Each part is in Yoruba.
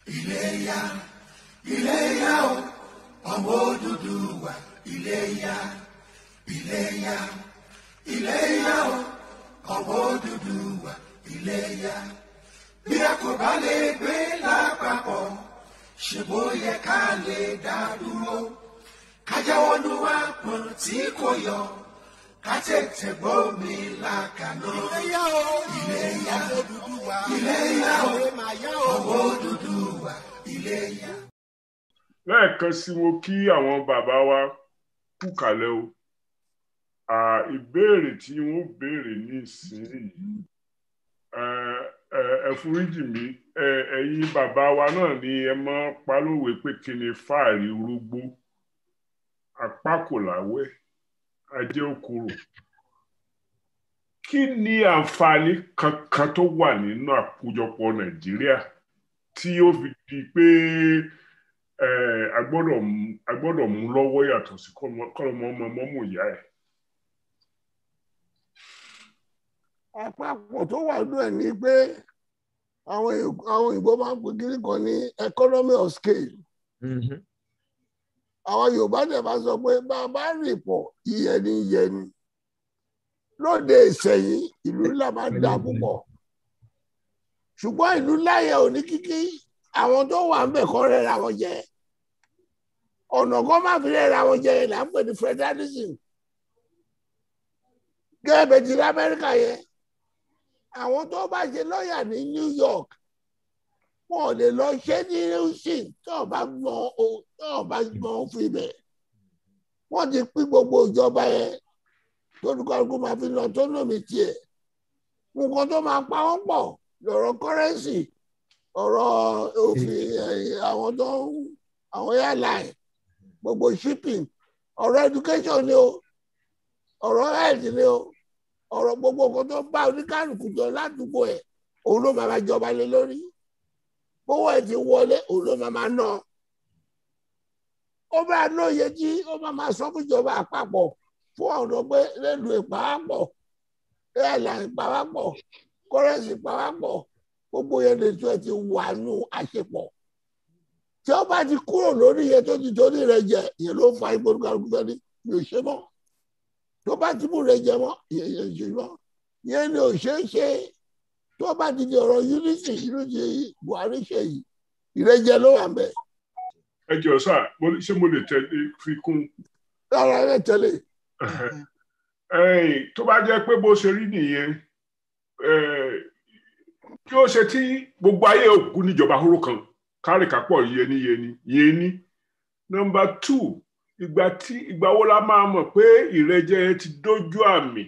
Iléyá, Iléyá o, ọmọ Odùduwà, Iléyá, Iléyá, Iléyá o, ọmọ Odùduwà, Iléyá. Bí a kò bá lè gbé lápapọ̀, ṣe bó yẹ ká lè dá dúró. Ká jáwọ́ nú àpọ̀n tí kò yọ, ká tètè gbómi lákaná. Iléyá o, Iléyá, ọmọ Odùduwà, Iléyá o, o, ọmọ Odùduwà, Iléyá. Lẹ́ẹ̀kan sí, mo kí àwọn bàbá wa kú kalẹ̀ o. Ìbéèrè tí wọ́n béèrè ní ìsinyìí, ẹ foríjì mí, ẹ̀yin bàbá wa náà ni ẹ mọ́ palówe pé kí ni fáàrí orógbó, apá kò láwẹ́, ajé òkúrò. Kí ni àǹfààní kankan tó wà nínú àkójọpọ̀ Nàìjíríà tí ó fi di pé a gbọ́dọ̀ mú lọ́wọ́ yàtọ̀ sí kọ́lọ́mọ ọmọ mọ́mú ìyá ẹ̀? Àpapọ̀ tó wà nínú ẹ̀ ni pé àwọn òyìnbó máa ń pè kíní kan ní economy of scale. Àwọn Yorùbá dẹ̀ máa sọ pé bá a bá rìn pọ̀, yíyẹni yẹni. Lóde Ìsẹ̀yìn, ìlú ńlá máa ń da púpọ̀, ṣùgbọ́n ìlú ńlá yẹn ò ní kíkí àwọn tó wà ń bẹ̀ kọ́ rẹ́ra wọn jẹ. Ọ̀nà kan máa fi rẹ́ra wọn jẹ là ń pè ní federalism. Gẹ́gẹ́ bẹ́ẹ̀ ti ní Amẹ́ríkà yẹn, àwọn tó bá ṣe lọ́ọ̀yà ní New York, wọn ò lè lọ ṣe ní Houston tó bá gbọ́n òfin bẹ̀. Wọ́n ti pín gbogbo ìjọba yẹn tólúkálukú máa fi lọ tónómì tiẹ̀. Nǹkan tó máa pa wọ́n pọ̀ lọ́rọ̀ kọ́rẹ́nsì, ọ̀rọ̀ òfin, àwọn tó ń àwọn airline, gbogbo shipping, ọ̀rọ̀ education ni o, ọ̀rọ̀ health ni o, ọ̀rọ̀ gbogbo nǹkan tó bá oníkálukú jọ ládùúgbò ẹ̀, òun ló máa jọba lé lórí. Bówó ẹ̀ ti wọlé, òun ló máa ná. Ó bá lóye tí ó máa sọ fún ìjọba àpapọ̀ fún ọ̀nà pé lẹ́nu ìpawápọ̀, airline ìpawápọ̀, kọ́rẹ́nsì ìpawápọ̀, gbogbo yẹn lè tó ẹ ti wà nù àṣepọ̀. Tí ó bá ti kúrò lórí yẹn tó ti torí rẹ jẹ, ìyẹn ló fa ipò olúkálukú fẹ́ ní mi ò ṣe mọ́. Tó bá ti mú rẹ jẹ mọ́, ìyẹn yẹn ṣe mọ́. Ìyẹn ni ò ṣe é ṣe. Tó bá ti di ọ̀rọ̀ unity, unity Buhari ṣe yìí, ìrẹ́jẹ ló wà ń bẹ̀. Ẹ jọ̀ọ́ sà, ṣé mo lè tẹ̀lé fi kún? Rárá, ẹ tẹ̀lé. Tó bá jẹ́ pé bó ṣe rí nìyẹn, kí ó ṣe tí gbogbo ayé òkú níjọba hóró kan kárìkápọ̀ yẹni yẹni yẹni. Nọ́mbà 2, ìgbà wo la máa mọ̀ pé ìrẹ́jẹ ti dójú àmì?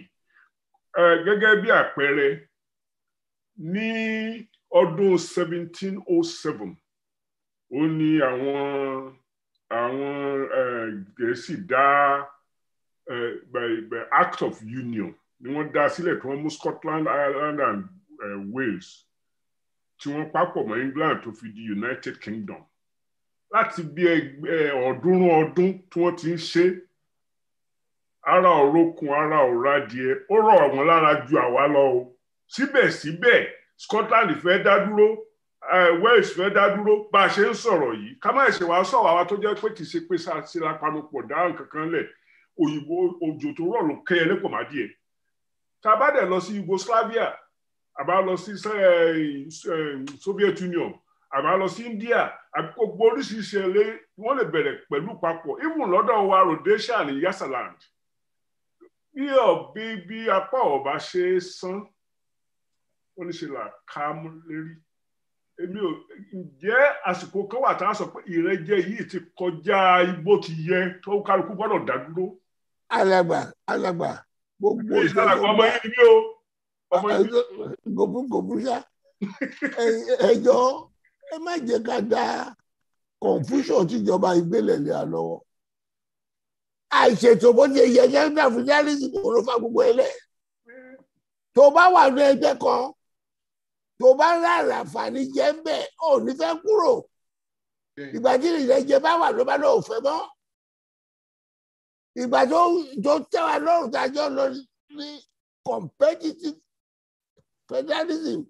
Gẹ́gẹ́ bí àpẹẹrẹ, ní ọdún 1707, ó ní àwọn Gẹ̀ẹ́sì dá by Act of Union ni wọ́n dá sílẹ̀ tí wọ́n mú Scotland, Ireland and Wales tí wọ́n papọ̀ mọ́ England tó fi di United Kingdom. Láti bí 300 ọdún tí wọ́n ti ń ṣe, ara òrókun, ara òradìẹ, ó rọ̀ wọ́n lára ju àwa lọ o. Síbẹ̀síbẹ̀ Scotland fẹ́ dá dúró, Wales fẹ́ dá dúró. Bá a ṣe ń sọ̀rọ̀ yìí, ká má ṣe wàá sọ̀rọ̀ àwa tó jẹ́ pé kì í ṣe pé ṣe la panupọ̀ dá nǹkan kan lẹ̀. Òyìnbó òjò tó rọ̀ ló kẹ́ ẹ lẹ́pọ̀ má díẹ̀. Tá a bá dẹ̀ lọ sí Yugoslavia, a bá lọ sí Soviet Union, a bá lọ sí India, gbogbo oríṣiríṣi ẹlẹ́ wọ́n lè bẹ̀rẹ̀ pẹ̀lú papọ̀. Even lọ́dọ̀ wa, Rhodesia ní Nyasaland, bí apá ọba ṣe é sán, wọ́n ní ṣe là ká mú lérí. Èmi ò ǹjẹ́ àsìkò kan wà tá a sọ pé ìrẹ́jẹ yìí ti kọjá igbó ti yẹ tó kálukú gbọ́dọ̀ dá dúró. Alàgbà, gbogbo ìṣàlàgbà ọmọ yìí ni o. Gòbú ṣá. Ẹjọ́ ẹ má jẹ́ ká dá confusion tíjọba ìgbélẹ̀ lé a lọ́wọ́. Àìṣètò bó ti yẹ jẹ́ nígbà fún jálísì kò ló fa gbogbo ẹ lẹ̀. Tó bá wà ní ẹgbẹ́ kan, tó bá rárá àǹfààní jẹ́ ń bẹ̀, ò ní fẹ́ kúrò. Ìgbà tí ìrẹ́jẹ bá wà ló bá lọ́ọ́ fẹ́ mọ́. Ìgbà tó tẹ́ wa lọ́rùn tá a jọ lọ ní competitive federalism,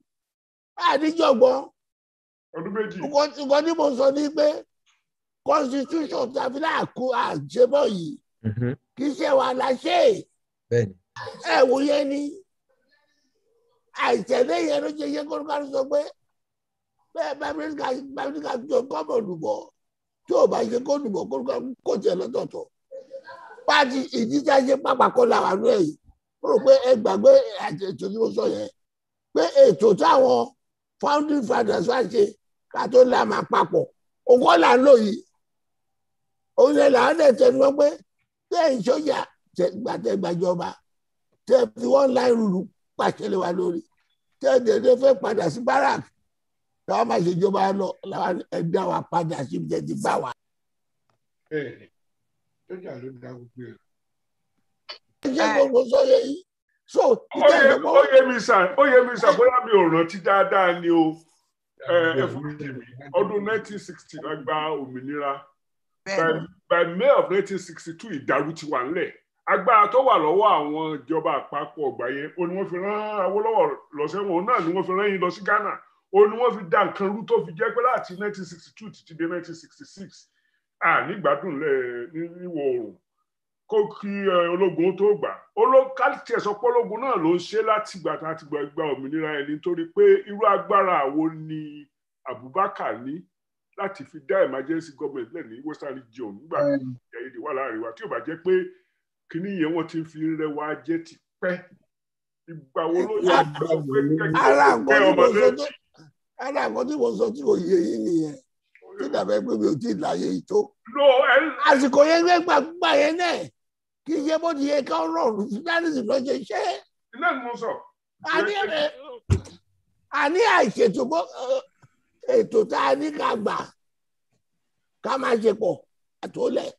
àdíjọ̀gbọ́n. Ọdún 2. Nǹkan tí mo sọ ni pé constitution tàbí láàkó àjẹmọ́ yìí kì í ṣe wà láṣẹ. Ẹ wò yẹn ni àìtẹ̀lé yẹn ló jẹ́ yẹ kó ká sọ pé bẹ́ẹ̀ bá jọ kọ́mọ̀ lùbọ̀ tí ò bá ṣe kó lùbọ̀ kó tiẹ̀ lọ́tọ̀ọ̀tọ̀. Pàtì ìdí tí a ṣe pápákọ̀ làwọn àánú ẹ̀ yìí. Mo rò pé ẹ gbàgbé ètò tí mo sọ yẹn pé ètò táwọn founding fathers wá ṣe ká tó là máa papọ̀ òun là ń lò yìí. Òun yẹn là ń dẹ̀ tẹnu mọ́ pé tẹ́ ẹ̀ sọ́jà gbàtẹ́gbàjọba tẹ́ fi wọ́n láì rúru pàṣẹ lé wa lórí tẹ́ ẹ̀ dẹ̀dẹ̀ fẹ́ padà sí barak làwọn máa ṣèjọba lọ làwọn ẹ̀dá wa padà sí ibi tẹ́ ti bá wa. Sọ́jà ló dá gbogbo ẹ̀. Ṣé gbogbo sọ yẹ yìí? So ó yé mi sà, ó yé mi sà, bóyá mi ò rántí dáadáa ni o. Ẹ fún mi, ọdún 1960 la gba òmìnira. By May of 1962 ìdàrú ti wà nílẹ̀. Agbára tó wà lọ́wọ́ àwọn ìjọba àpapọ̀ ọgbà yẹn, ó ní wọ́n fi rán Awólọ́wọ̀ lọ sẹ́wọ̀n, òun náà ni wọ́n fi rán yín lọ sí Ghana. Ó ní wọ́n fi dá nǹkan rú tó fi jẹ́ pé láti 1962 títí dé 1966 nígbàdùn lẹ̀ níwọ̀ oòrùn kó kí ológun tó gbà. Olókàtí ẹ̀sọ́ pọ́lógun náà ló ń ṣe láti gbà tá a ti gba òmìnira ẹni nítorí pé irú agbára wo ni Abubakar ní láti fi dá emergency government lẹ̀ ní Western region nígbà tí èdè wà láàrin wa tí ò bá jẹ́ pé kíní yẹn wọ́n ti fi rẹwà jẹ́ ti pẹ́. Ìgbà wo ló yẹ kó pé kẹ́kẹ́ ọmọdé? Ara nǹkan tí mo sọ tí kò yé yín nìyẹn tí dàbẹ́ pé mi ò tí ì láyé yìí tó. Àsìkò yẹn gbé gbàgbà yẹn náà kì í ṣe bó ti yẹ ká rọrùn fúdánìsì lọ ṣe iṣẹ́. Iná ni mo sọ. A ní àìṣètò ètò tá a ní ká gbà ká máa ṣe pọ̀ àtòlẹ̀.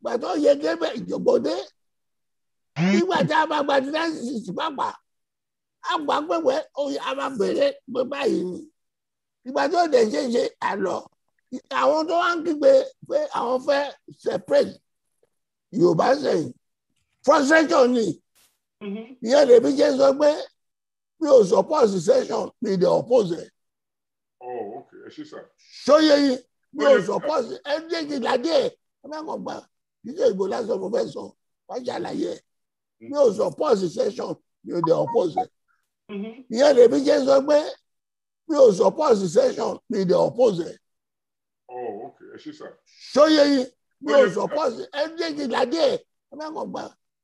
Gbàtọ́ yẹ kébẹ̀ ìjọ̀gbọ́dé nígbà tá a bá gba fúdánìsì pàpà àgbà pẹ̀wẹ́ a máa bẹ̀rẹ̀ pé báyìí ni. Ìgbà tó dẹ̀ ṣe ṣe àlọ́ àwọn tó wá ń kígbe pé àwọn fẹ́ separate Yorùbá sẹ́yìn frustration ni. Ìyẹn lèmi jẹ́ sọ pé mi ò support secession, mi dey oppose ẹ̀. Oh, okay. Ẹ ṣé sà. Sóyè yìí mi ò support ẹ méjì ládé ẹ ẹ má kàn gbà jíjẹ ìbò lásán mo fẹ́ sọ wá ṣàlàyé ẹ. Mi ò support secession, mi ò dey oppose ẹ̀. Ìyẹn lèmi jẹ́ sọ pé mi ò support secession, mi dey oppose ẹ̀. Oh, okay. Ẹ ṣé sà. Sóyè yìí mi ò support ẹ méjì ládé ẹ ẹ má kàn gbà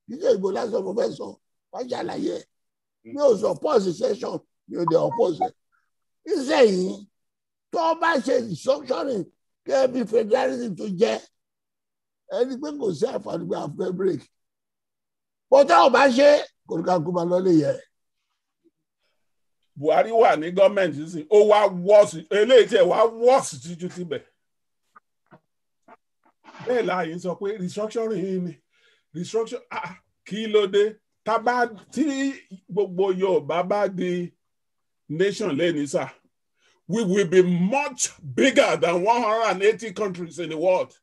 jíjẹ ìbò lásán mo fẹ́ sọ wá ṣàlàyé ẹ. Mi ò support secession, mi ò dey oppose ẹ̀. Ìsẹ̀yìn tó bá ṣe restructuring kẹ́ bí federalism tó jẹ́ ẹni pé kò sí àǹfààní pé àfẹ́ break. Bọ́tá ò bá ṣe kò ní ká kó máa lọ́lé yẹ. Buhari wà ní gọ́ọ̀mẹ̀ntì sí, ó wá wọ́ọ̀sì eléyìí tí ẹ̀ wá wọ́ọ̀sì títú tibẹ̀. Bẹ́ẹ̀ láàyè sọ pé restructuring yìí ni restructuring kí ló dé tábà tí gbogbo Yorùbá bá di nation lẹ́ni sà, we will be much bigger than 180 countries in the world.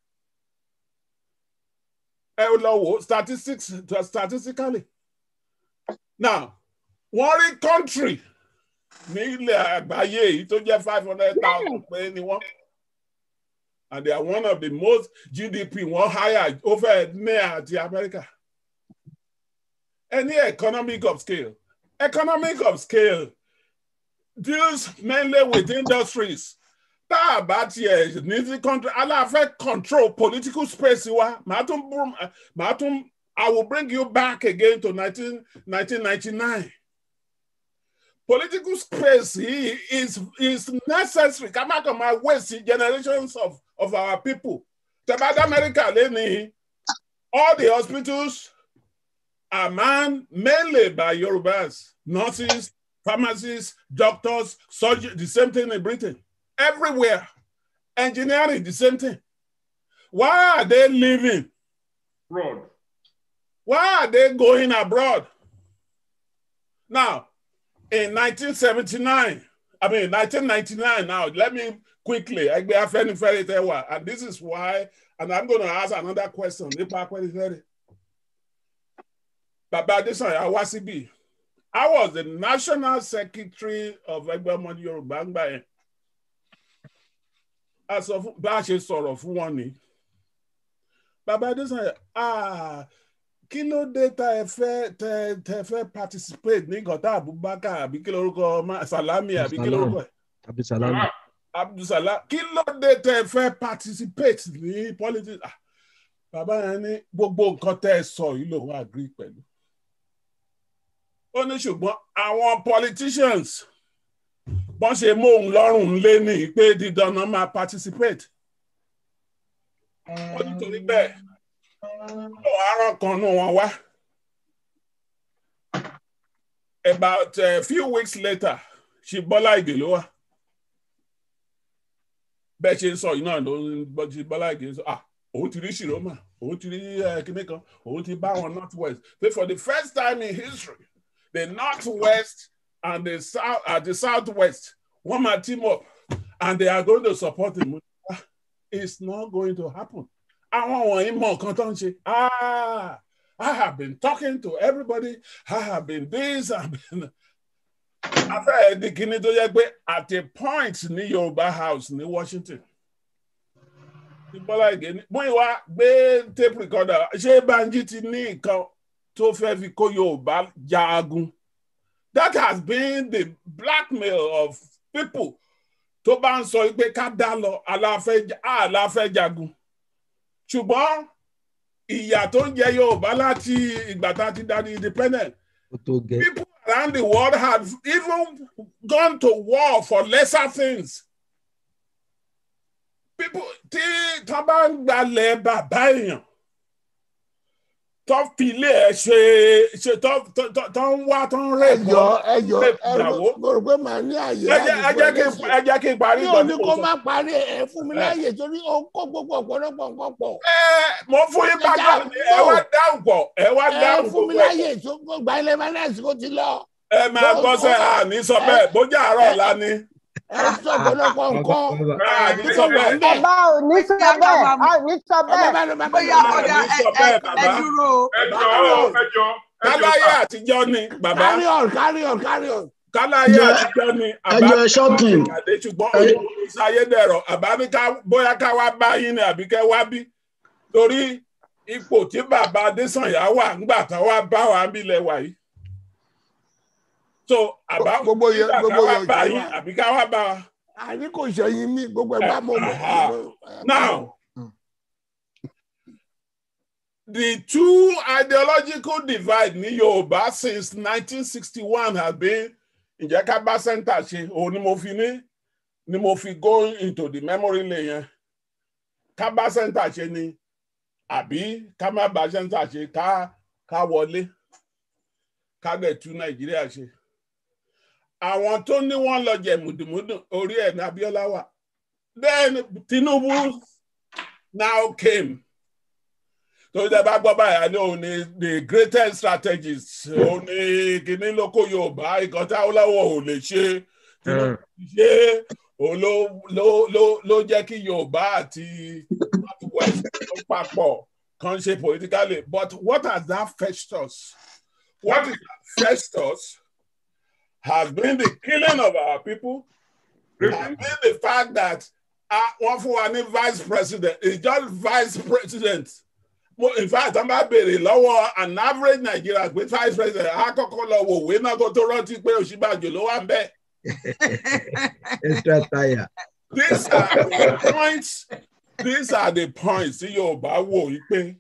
Ẹ lọ wo statistics statistically. Now, wọ́n rí country ní ilẹ̀ àgbáyé yìí tó jẹ́ 500,000 pé ni wọ́n. And they are one of the most GDP wọ́n higher ó fẹ́ ní àti America. Any economic of scale. Economic of scale deals mainly with industries. Tá a bá tiẹ̀ ní sí country, aláfẹ́ control political space wa. Màá tún I will bring you back again to 1999. Political space is necessary. Ká má kàn máa waste generations of our people. Tẹ́ America lẹ́ni, all the hospitals are manned mainly by Yorubas, nurses, pharmacists, doctors, surgeons, the same thing in Britain. Everywhere. Engineering, the same thing. Why are they leaving? Abroad. Why are they going abroad? Now, in 1999, now, let me quickly, and this is why, and I'm going to ask another question. Baba Adesanya wá síbí. I was the national secretary of Ẹgbẹ́ Ọmọ Yorùbá ńgbà yẹn. A sọ fún bá a ṣe sọ̀rọ̀ fún wọn ni. Bàbá Adésànyà, kí ló dé tá ẹ fẹ́ tẹ fẹ́ participate ní nǹkan tá Abubakar àbí kí lórúkọ Salami àbí kí lórúkọ ẹ̀? Abdulsalami. Abdulsalam, kí ló dé tẹ fẹ́ participate ní politics? Bàbá yẹn ní gbogbo nǹkan tẹ́ ẹ sọ yìí lòun agree pẹ̀lú. Ó ní ṣùgbọ́n àwọn politicians bọ́n ṣe mú òun lọ́rùn lé ní pé dídán náà máa participate. Ó nítorí bẹ́ẹ̀ lóun aràn kan nù wọn wá. About a few weeks later, ṣe Bọ́lá Ìgè ló wá. Bẹ́ẹ̀ ṣe ń sọ yìí náà ló ń ṣe Bọ́lá Ìgè sọ, òun ti rí Ṣìrómà, òun ti rí kinní kan, òun ti bá wọn North West. Pé for the first time in history, the North West and the South, the South West, wọ́n máa team up and they are going to support him. It's not going to happen. Àwọn wọ̀nyí mọ nǹkan tó ń ṣe. I have been talking to everybody. I have been this. I have been. Afẹ́ di kíní tó yẹ pé at a point ní Yorùbá House ní Washington. Bọ́lá Ìgè ní Múyìwá gbé tape recorder. Ṣé Banji ti ní nǹkan tó fẹ́ fi kó Yorùbá jagun? That has been the blackmail of people tó bá ń sọ pé ká dá lọ aláfẹ́ jagun. Ṣùgbọ́n ìyà tó ń jẹ Yorùbá láti ìgbà tá a ti dá ní independent. People around the world have even gone to war for lesser things. People tí tó bá ń gbalẹ̀ bàbá èèyàn tó fi ilé ẹ ṣe tó ń wá tó ń rẹ̀ ẹjọ́ ẹjọ́ ẹjọ́ mo rò pé màá ní àyè ẹ jẹ́ kí n parí mi ò ní kó má parí ẹ fún mi láàyè torí ó kó gbogbo ọ̀pọ̀lọpọ̀ nǹkan pọ̀. Ẹ mo fún yín bàbá mi ẹ wá dáhùn pọ̀ ẹ wá dáhùn ẹ fún mi láàyè tó gba ilẹ̀ manẹ́sì kó ti lọ. Ẹ máa gbọ́ sẹ́ àní sọ bẹ́ẹ̀ bójú àárọ̀ ọ̀la ni. Ẹ sọ ọ̀pọ̀lọpọ̀ nǹkan. Àní sọ bẹ́ẹ̀. Bàbá ò ní sọ bẹ́ẹ̀, a ò ní sọ bẹ́ẹ̀. Bóyá ọ̀dà ẹ dúró. Ẹ jọ̀ọ́ ẹ jọ̀ọ́. Káláyé àtijọ́ ni bàbá. Carry on, carry on, carry on. Káláyé àtijọ́ ni àbá àdé ṣùgbọ́n olùsáyédẹ̀rọ̀ àbá ní ká bóyá ká wá bá yín ni àbí kẹ́ wá bí. Torí ipò tí bàbá Adésànyà wà ńgbà tán wá bá wa ń bílẹ̀ wà yìí. So àbá gbogbo yẹn gbogbo yẹn bá yín àbí ká wá bá wa. Àní kò ṣẹ̀yìn mi gbogbo ẹ̀ bá mọ̀ mọ̀. Now, the two ideological divide ní Yorùbá since 1961 has been ǹjẹ́ ká bá center ṣe òun ni mo fi ní ni mo fi go into the memory lane yẹn. Ká bá center ṣe ni àbí ká má bá center ṣe ká wọlé ká dẹ̀ tú Nàìjíríà ṣe. Àwọn tó ní wọ́n lọ jẹ mùdùmùdù orí ẹ̀ ní Abíọ́lá wà. Then Tinubu now came. Torí tẹ bá gbọ́ báyà ní òun ni the greatest strategist òun ni kíní ló kó Yorùbá nǹkan tí Awólọ́wọ̀ ò lè ṣe Tinubu ṣe òun ló jẹ́ kí Yorùbá àti North West tó papọ̀ kan ṣe politically. But what has that fetched us? What it has fetched us has been the killing of our people, has been the fact that wọ́n fún wa ní vice president. It's just vice president. In fact, I'm bá béèrè lọ́wọ́ an average Nigerian pé vice president á kọ́kọ́ lọ wò wé náà kó tó rántí pé Ọ̀ṣínbàjò ló wà ń bẹ̀. Extra tire. These are the points. These are the points tí Yorùbá wò yí pé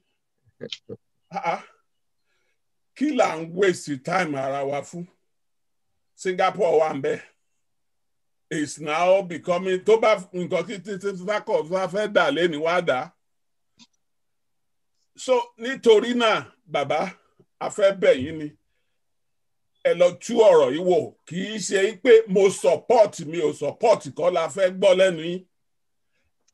kí là ń waste time ara wa fún. Singapore wà ń bẹ̀. It's now becoming tó bá nǹkan tí tí sákọ̀ bá fẹ́ dà lẹ́ni wá dà. So nítorí náà bàbá a fẹ́ bẹ̀ yín ni ẹ lọ tú ọ̀rọ̀ yìí wò kì í ṣe pé mo support mi ò support kọ́ la fẹ́ gbọ́ lẹ́nu yín.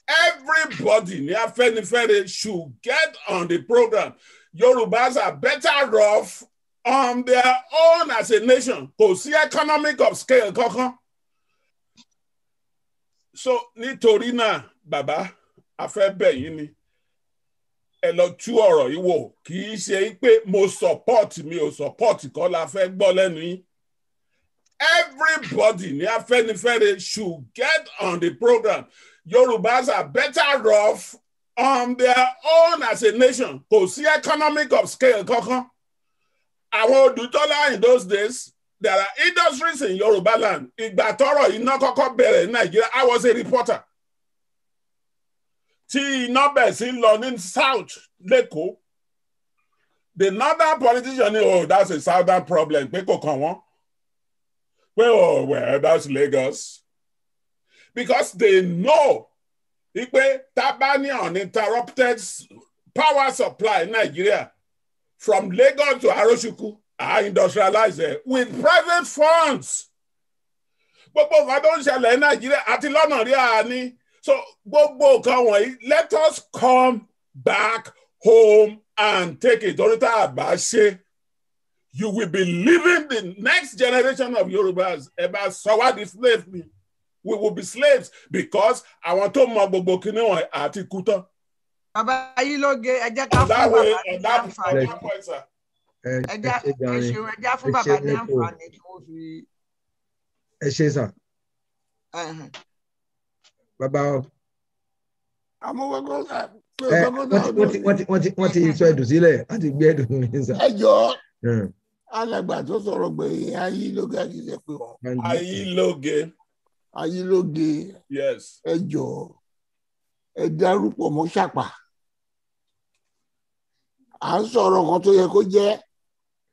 Everybody ní Afẹ́nifẹ́re should get on the program. Yorùbás are better off on their own as a nation. Kò sí economic of scale kankan. So nítorí náà bàbá a fẹ́ bẹ̀ yín ni ẹ lọ tú ọ̀rọ̀ yìí wò kì í ṣe pé mo support mi ò support kọ́ la fẹ́ gbọ́ lẹ́nu yín. Everybody ní Afẹ́nifẹ́re should get on the program. Yorùbás are better off on their own as a nation. Kò sí economic of scale kankan. Àwọn Odùtọ́lá in those days, there are industries in Yorùbá land. Ìgbà tọ́rọ̀ iná kọ́kọ́ bẹ̀rẹ̀ ní Nàìjíríà, I was a reporter. Tí iná bẹ̀ sí lọ ní South l'Ékòó. The northern politician ní, oh, that's a southern problem, pé kò kàn wọ́n. Pé, oh, well, that's Lagos. Because they know wípé tá bá ní uninterrupted power supply in Nigeria from Lagos to Arochukwu, I industrialize it with private funds. Gbogbo nǹkan tó ń ṣẹlẹ̀ ní Nàìjíríà àti lọ́nà rí àní. So gbogbo nǹkan wọ̀nyí, let us come back home and take it. Torí tá a bá ṣe, you will be leaving the next generation of Yorubas. Ẹ bá sọ wá di slave ni. We will be slaves because àwọn tó mọ gbogbo kinní wọn àti kú tán. Bàbá yìí ló ge, ẹ jẹ́ ká fún That bàbá way, ní on that, on àǹfààní. that point, sir. Ẹ Ẹ ẹ jẹ́ ṣe ẹ gan ni. ṣeun, ẹ jẹ́ fún Ẹ bàbá ṣe ní ní kò. àǹfààní kí wọ́n fi. Ẹ ṣe sà. Ẹhẹn. Bàbá o. Amúgbọ́gbọ́ Ẹ wọ́n ti sọ ẹ̀dùn sílẹ̀, wọ́n ti gbé ẹ̀dùn mi sà. Ẹ jọ̀ọ́, alàgbà tó sọ̀rọ̀ gbẹ̀yìn Ayílóge àkìsẹ́ pé wọ́n. Ayílóge. Ayílóge. Yes. Ẹ jọ̀ọ́, ẹ dárúpọ̀ mọ́ ṣàpà. À ń sọ̀rọ̀ kan tó yẹ kó jẹ́,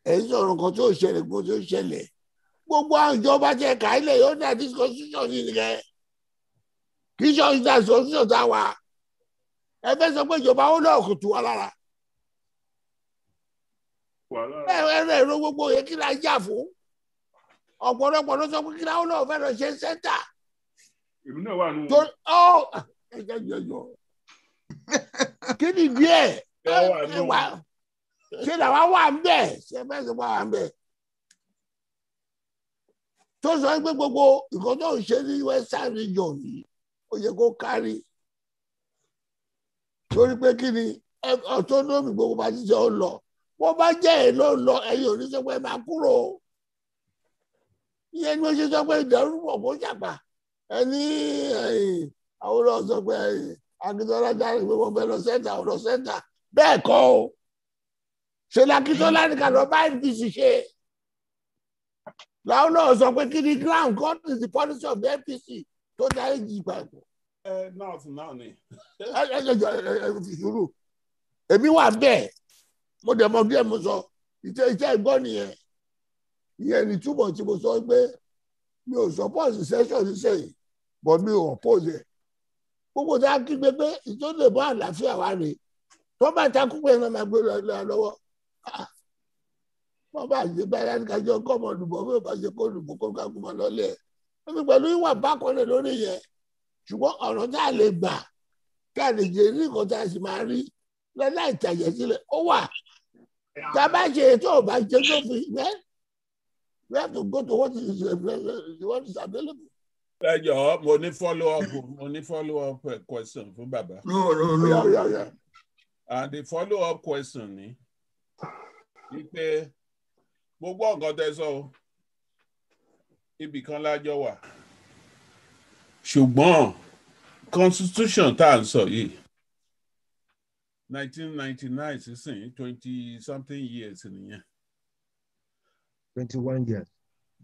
ẹ ń sọ̀rọ̀ kan tó ṣẹlẹ̀ kó tó ṣẹlẹ̀. Gbogbo àwọn ìjọba tẹ ká ilẹ̀ yóò dá this constitution yìí nìyẹn. Kì í ṣe ọ̀sán constitution tá a wà. Ẹ fẹ́ sọ pé ìjọba ó náà kò tù wá lára. Ẹ ẹ ro gbogbo yẹn kí la jà fún. Ọ̀pọ̀lọpọ̀ ló sọ pé kí láwọn náà fẹ́ lọ ṣe sẹ́ńtà. Èmi náà wà nù. Tó ọ́ ẹ jẹ́ jọjọ. Kí ni díẹ̀? Ẹ wà ṣé làwa wà ń bẹ̀? Ṣé ẹ fẹ́ sọ pé wà ń bẹ̀? Tó sọ pé gbogbo nǹkan tó ń ṣe ní Western region yìí ó yẹ kó kárí. Torí pé kí ni autonomy gbogbo bá ti ṣe ó lọ. Wọ́n bá jẹ́ ẹ̀ ló ń lọ, ẹ̀yin ò ní sọ pé ẹ máa kúrò. Ìyẹn ni mo ṣe sọ pé ìdàrúpọ̀ kó ṣàpà. Ẹni àwọn náà sọ pé Akíntọ́lá dárí pé wọ́n fẹ́ lọ sẹ́ńtà, lọ sẹ́ńtà. Bẹ́ẹ̀ kọ́ o. Ṣé l'Akíntọ́lá ní ká lọ bá NPC ṣe? Làwọn náà sọ pé kí ni ground, what is the policy of the NPC tó darí jì papọ̀? Ẹ north náà ni. Ẹ ẹ ẹ ẹ fi sùúrù. Èmi wà bẹ́ẹ̀. Mo dẹ̀ mọ bí ẹ mo sọ, ìtẹ́ ìgbọ́ nìyẹn. Ìyẹn ni túbọ̀ tí mo sọ pé mi ò support secession nísẹ̀yìn, but mi ò oppose ẹ̀. Gbogbo tá a kígbe pé ìtò lè bọ́ àlàáfíà wa rèé. Tó bá takú pé ẹran máa gbé lọ́wọ́. Wọ́n bá ṣe báyìí láti kájọ kọ́ ọmọ olùbọ̀ bí ó bá ṣe kó olùbọ̀ kó ká kúmọ̀ lọ́lẹ̀. Èmi pẹ̀lú ìwà bákan náà lórí yẹn. Ṣùgbọ́n ọ̀nà tá a lè gbà tá a lè jẹ ní nǹkan tá a sì máa rí lọ́lá ìtàjẹ̀ sílẹ̀ ó wà. Tá a bá ṣe ètò ọba ṣe tó fi well, we have to go to what is available. Ẹ jọ̀ọ́, mo ní follow up, mo ní follow up question fún bàbá. No, no, no. Yeah, yeah, yeah. And the follow up question ni wípé gbogbo nǹkan tẹ́ sọ o, ibì kan lájọ wà. Ṣùgbọ́n constitution tá à ń sọ yìí, 1999 sísìn, 20 something years nìyẹn. 21 years.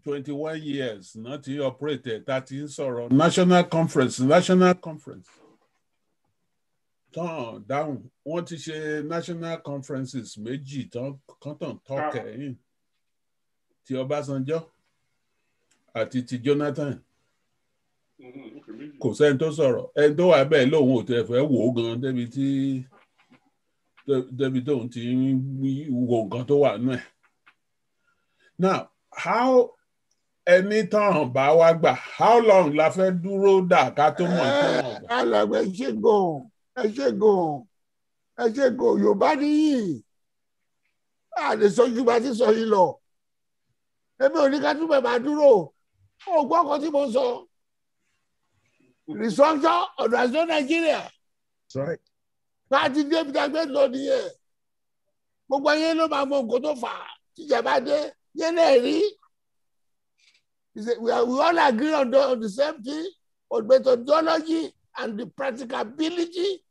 21 years náà ti operate tá a ti ń sọ̀rọ̀ national conference, national conference. Tán dáhùn, wọ́n ti ṣe national conferences méjì tán kán tán tọ́kẹ̀ yìí. Ti Ọbásanjọ́ àti ti Jonathan. Kò sẹ́ni tó sọ̀rọ̀, ẹni tó wà bẹ́ẹ̀ lòun ò tẹ̀ fẹ́ wò ó gan débi tí débi tóun ti ń wo nǹkan tó wà nù ẹ̀. Now, how ẹni tán bá wá gbà, how long la fẹ́ dúró dà ká tó mọ̀ tó wọ̀n gbà? Alàgbà, ẹ ṣé gan, ẹ ṣé gan, ẹ ṣé gan. Yorùbá nìyí, a lè sọ ju bá ti sọ yìí lọ. Èmi ò ní ká túbọ̀ máa dúró. Ó gbọ́ nǹkan tí mo sọ. Restructure ọ̀dọ̀ àṣọ Nàìjíríà. That's right. Bá a ti dé ibi tá a gbé lọ nìyẹn. Gbogbo ayé ló máa mọ nǹkan tó fà á. Tíjàmbá dé, yẹn náà rí. We all agree on the same thing, but methodology and the practicability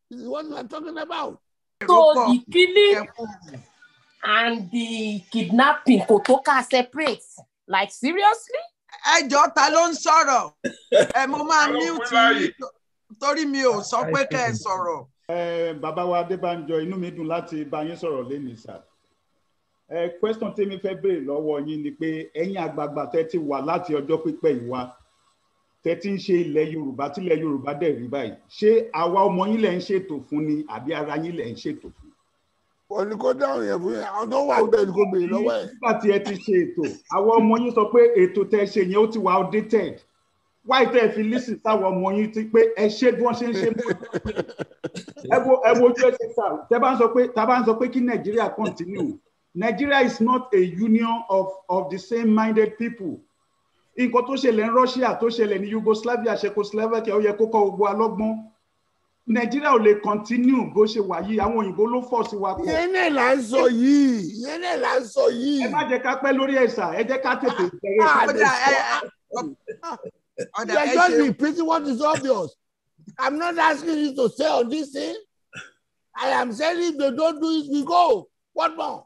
is what we are talking about. So the killing and the kidnapping kò tó ká separate, like seriously? Ẹ jọ̀ọ́, ta ló ń sọ̀rọ̀? Ẹ mo máa mute torí mi ò sọ pé kẹ́ ẹ sọ̀rọ̀. Bàbá wa Adébánjọ, inú mi dùn láti bá yín sọ̀rọ̀ lénìí sà. Question tèmi fẹ́ béèrè lọ́wọ́ yín ni pé ẹ̀yin àgbààgbà tẹ́ ti wà láti ọjọ́ pípẹ́ yìí wá, tẹ́ ti ń ṣe ilẹ̀ Yorùbá, tílẹ̀ Yorùbá dẹ̀ rí báyìí, ṣé àwa ọmọ yín lẹ̀ ń ṣètò fún ni àbí ara yín lẹ̀ ń ṣètò fún? Wọ́n ní kó dáhùn yẹn fún yẹn, àwọn tó wà bẹ́ẹ̀ ni kò béèrè lọ́wọ́ ẹ̀. Nígbà tí ẹ ti ṣe ètò, àwọn ọmọ yín sọ pé ètò tẹ́ ṣe yẹn ó ti wà outdated. Why tẹ́ fi lísì sáwọn ọmọ yín ti pé ẹ ṣe bí wọ́n ṣe ń ṣe mọ́? Ẹ wo ojú ẹ ṣe sá, tẹ́ bá ń sọ pé tá bá ń sọ pé kí Nàìjíríà continue. Nigeria is not a union of the same-minded people. Nǹkan tó ṣẹlẹ̀ ní Russia, tó ṣẹlẹ̀ ní Yugoslavia, Czechoslovakia, ó yẹ kó kọ́ gbogbo alọ́gbọ́n. Nigeria ò lè continue bó ṣe wà yìí, àwọn òyìnbó ló fọ̀ sí wa pọ̀. Ìyẹn náà là ń sọ yìí, ìyẹn náà là ń sọ yìí. Ẹ má jẹ́ ká pẹ́ lórí ẹ̀sà, ẹ jẹ́ ká tètè bẹ̀rẹ̀. You are just repeating what is obvious. I'm not asking you to stay on this thing. I am saying if they don't do it, we go. What more?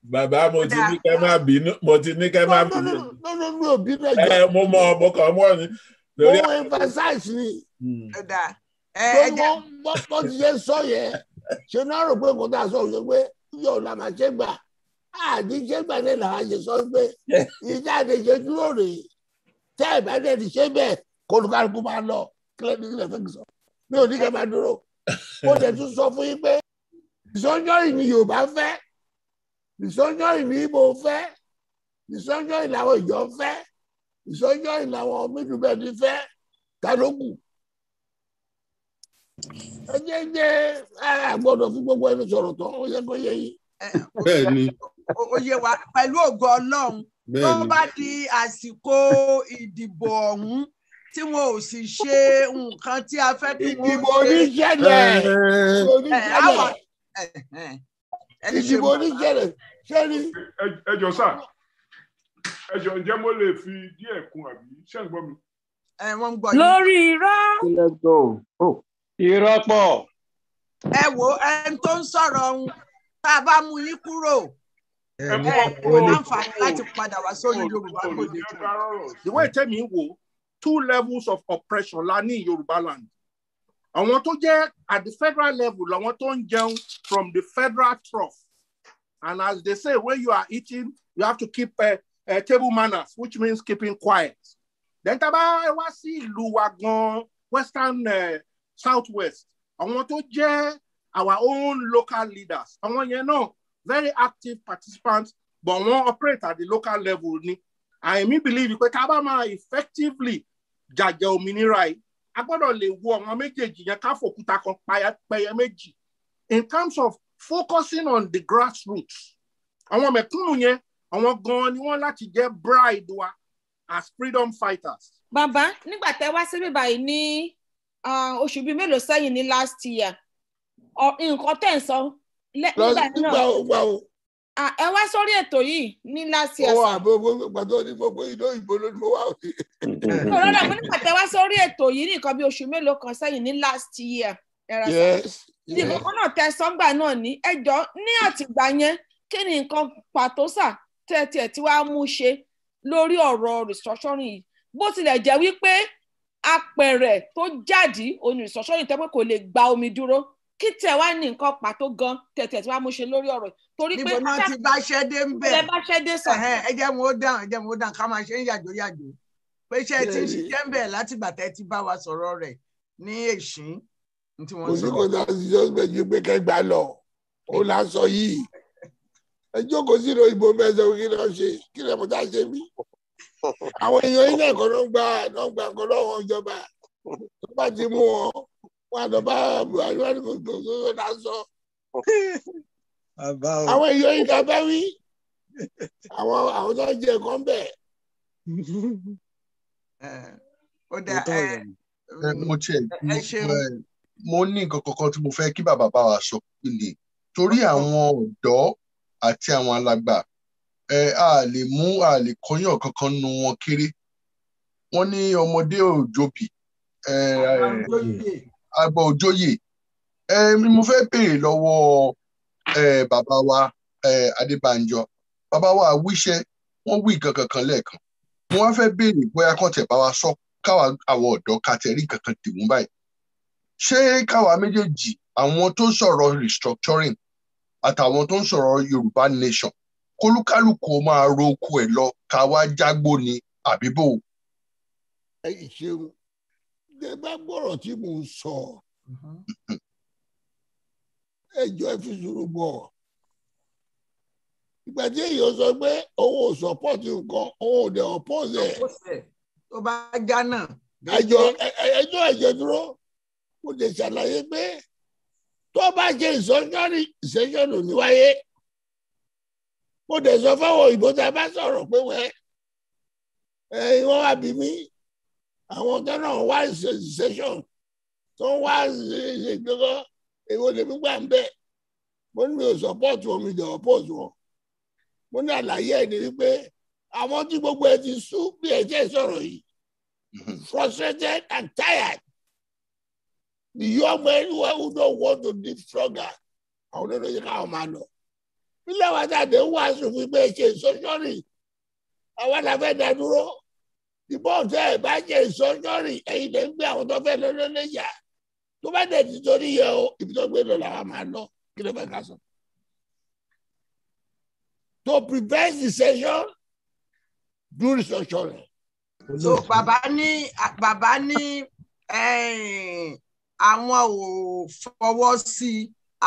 Bàbá, mo ti ní kẹ́ má bínú, mo ti ní kẹ́ má bínú. No, bínú ẹjọ́. Ẹ mo mọ mo kàn mọ́ ni. Mo emphasize ni. Bó ti ṣe sọ yẹn, ṣe náà rò pé kò tá a sọ ṣe pé yóò la máa ṣe gbà. Àdí ṣe gbà ní làwọn ṣe sọ pé ìjáde ṣe dúró rèé. Tẹ́ ẹ̀ bá dẹ̀ ti ṣe bẹ́ẹ̀, kólúkálukú máa lọ. Kílẹ̀ ní kílẹ̀ fẹ́ sọ. Mi ò ní kẹ́ máa dúró. Mo dẹ̀ tún sọ fún yín pé ìsọjọ́ ìní Yorùbá fẹ́, ìsọjọ́ ìní Ìgbò fẹ́, ìsọjọ́ ìlàwọ̀ ìjọ fẹ́, ìsọjọ́ ìlàwọ̀ mídùbẹ̀dì fẹ́, kálógù. Ẹ jẹ́ jẹ́ àgbọ̀dọ̀ fún gbogbo ẹni sọ̀rọ̀ tán, ó yẹ kó yẹ yín. Bẹ́ẹ̀ni. Ó yé wa pẹ̀lú ògo Ọlọ́run. Tó bá di àsìkò ìdìbò ọ̀hún tí wọn ò sì ṣe nǹkan tí a fẹ́ kí wọ́n ṣe. Ìdìbò oníṣẹ̀lẹ̀. Ìdìbò oníṣẹ̀lẹ̀ ṣé ni. Ẹ jọ̀ọ́ sà, ẹ jọ̀ọ́, ǹjẹ́ mo lè fi díẹ̀ kún àbí ṣé ń gbọ́ mi? Wọ́n ń gbọ́ yín. Lórí irọ́. Irọ́ pọ̀. Ẹ wo ẹni tó ń sọ̀rọ̀ ọ̀hún, tá a bá mú yín kúrò, ẹ láǹfààní láti padà wá sórí Yorùbá Gbòde. The way tẹ́mi ń wo, two levels of oppression la ní Yorùbá land. Àwọn tó jẹ́ at the federal level, àwọn tó ń jẹun from the federal trough. And as they say, when you are eating, you have to keep table manners, which means keeping quiet. Then tá bá wá sí ìlú wa gan, western southwest, àwọn tó jẹ́ our own local leaders, àwọn yẹn náà very active participants, but wọ́n operate at the local level ni. Àìmí believe pé ká bá máa effectively jàjà òmìnira yìí, a gbọ́dọ̀ lè wo àwọn méjèèjì yẹn ká fòkúta kan pẹyẹ méjì. In terms of focusing on the grassroots, àwọn mẹ̀kúnnù yẹn, àwọn gan-an ni wọ́n láti jẹ́ bride wa as freedom fighters. Bàbá, nígbà tẹ́ wá síbí báyìí ní oṣù bíi mélòó sẹ́yìn ní last year, nǹkan tẹ́ ń sọ nígbà náà, ẹ wá sórí ètò yìí ní last year. Ó wà gbogbo gbàdó ní gbogbo ìlú òyìnbó ló ní mo wà òde. Rárá, mo nígbà tẹ́ wá sórí ètò yìí ní nǹkan bí oṣù mélòó kan sẹ́yìn ní last year. Yes. Ní nǹkan náà tẹ́ sọ́ngbà náà ní ẹjọ́ ní àtìgbà yẹn, kí ni nǹkan pàtó sà tẹ́tí tí wàá mú ṣe lórí ọ̀rọ̀ restructuring yìí? Bó tilẹ̀ jẹ́ wípé apẹ̀rẹ̀ tó jáde òní restructuring tẹ́ pé kò lè gba omi dúró, kí tẹ wá ní nǹkan pàtó gan tẹ̀tẹ̀ tí wàá mú ṣe lórí ọ̀rọ̀ torí pé níbo náà ti bá ṣẹ́ dé ń bẹ̀. Ẹ bá ṣẹ́ dé sà. Ẹ jẹ́ wọn ó dáhùn, ẹ jẹ́ wọn ó dáhùn, ká máa ṣe ń yàjò yàjò pé ṣé ẹ ti ń ṣiṣẹ́ ń bẹ̀ látìgbà tẹ́ ti bá wa sọ̀rọ̀ rẹ̀ ní èṣín tí wọ́n kò sí kò sí àṣìṣe méjì pé kẹgbà lọ ó là ń sọ yìí. Ẹ jókòó sí ìbò mẹ́sàn-án kí ló ṣe kí lè mú tá a ṣe mí. Àwọn èèyàn ilé ẹ̀kọ́ ló ń gba nǹkan lọ́wọ́ ìjọba tó bá ti mú wọn wọn àlọ́ bá Buhari wọn kò tó tó là ń sọ. Àwọn èèyàn yìí ká bá wí àwọn tó ń jẹ nǹkan bẹ́ẹ̀. Mo tiẹ̀ mo ní nǹkan kankan tí mo fẹ́ kí bàbá bá wa sọ ni torí àwọn ọ̀dọ́ àti àwọn alàgbà A lè mú a lè kọyàn kankan nu wọn kéré. Wọ́n ní ọmọdé òjòbí, àgbà òjòyè. Mo fẹ́ béèrè lọ́wọ́ bàbá wa Adébánjọ. Bàbá wa wíṣẹ́, wọ́n wí nǹkan kankan lẹ́ẹ̀kan. Mo wá fẹ́ béèrè bóyá kàn tẹ̀ bá wa sọ káwa àwọn ọ̀dọ́ ká tẹ̀ rí nǹkan kan dìmú báyìí. Ṣé káwa méjèèjì, àwọn tó ń sọ̀rọ̀ restructuring àtàwọn tó ń sọ̀rọ̀ Yorùbá nation, kólúkálùkù máa ro oko ẹ̀ lọ ká wá jágbó ni àbí bò? Ẹ ṣeun, ẹ bá gbọ́rọ̀ tí mò ń sọ, ẹ jọ ẹ fi sùúrù bọ̀. Ìgbà tí èèyàn sọ pé òun ò sọpọ́ọ̀tì nǹkan, òun ò dẹ̀ ọ̀pọ̀ọ̀sì ẹ̀. Tó bá já náà. Ẹjọ́ ẹjọ́ dúró, mo lè ṣàlàyé pé tó bá ṣe ìsọjọ́rì ìṣẹ́jọ́nù ní wáyé. Mo dẹ̀ sọ fáwọn òyìnbó tá a bá sọ̀rọ̀ pé wẹ́ ẹ̀yin wọ́n wá bí mi, àwọn tó náà wá ìṣẹ́jọ́n tó ń wá ṣe gbẹ́kọ́ èwo lèmi gbà ń bẹ̀. Mo ní mi ò sọpọ́ọ̀tì wọn, mi dẹ̀ ọ̀pọ̀ọ̀sì wọn. Mo ní àlàyé ẹ̀ ní wípé àwọn tí gbogbo ẹ ti sú bí ẹ jẹ́ sọ̀rọ̀ yìí, frustrated and tired. The young men who don't want to live stronger, àwọn olóyè káwọn máa lọ. Nílẹ̀ wa jáde ń wàásù fún pé ṣe ìsọjọ́rì, àwọn la fẹ́ dá dúró. Ìbọn tẹ́ ẹ̀ bá ṣe ìsọjọ́rì, ẹ̀yin lè ń gbé àwọn tó fẹ́ lọ lọ́lẹ́yà. Tó bá dẹ̀ ti torí yẹ o, ibi tó gbé lọ làwọn máa lọ. Kí ló fẹ́ ká sọ? To prevent secession, do restructuring. So bàbá ní àwọn ò fọwọ́ sí,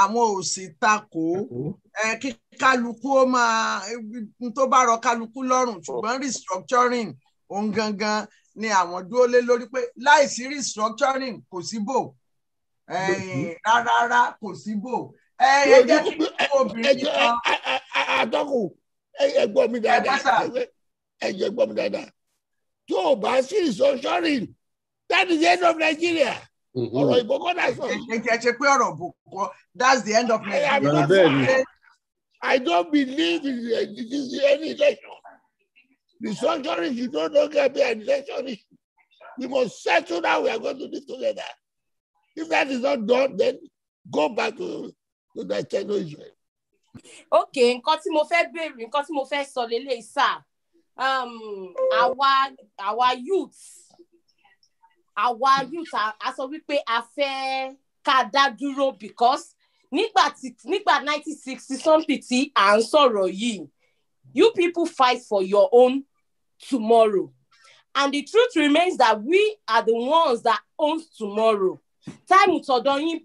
àwọn ò sì takò, kí kálukú ó máa tó bá rọ kálukú lọ́rùn, ṣùgbọ́n restructuring òun gangan ni àwọn dúró lé lórí pé láìsí restructuring kò sí bò, rárá kò sí bò. Ẹ jẹ́ kí obìnrin kan. Àtọ́kùn ẹ gbọ́ mi dáadáa, ẹ jẹ́ gbọ́ mi dáadáa. Tó o bá sí restructuring, that is the end of Nigeria. Ọ̀rọ̀ ìbò kọ́ náà sọ. Ẹ ṣe pé ọ̀rọ̀ ìbò kọ́, that's the end of Nigeria. I don't believe in any election. Restructuring should no longer be an election issue. We must settle how we are going to live together. If that is not done, then go back to the China Israel. Okay, nǹkan tí mo fẹ́ béèrè, nǹkan tí mo fẹ́ sọ lélẹ́yìí sà, àwa youths, a sọ wípé a fẹ́ ká dá dúró because nígbà 1960 something tí à ń sọ̀rọ̀ yìí, you people fight for your own tomorrow, and the truth remains that we are the ones that owns tomorrow. Time tọ̀dọ̀ yín,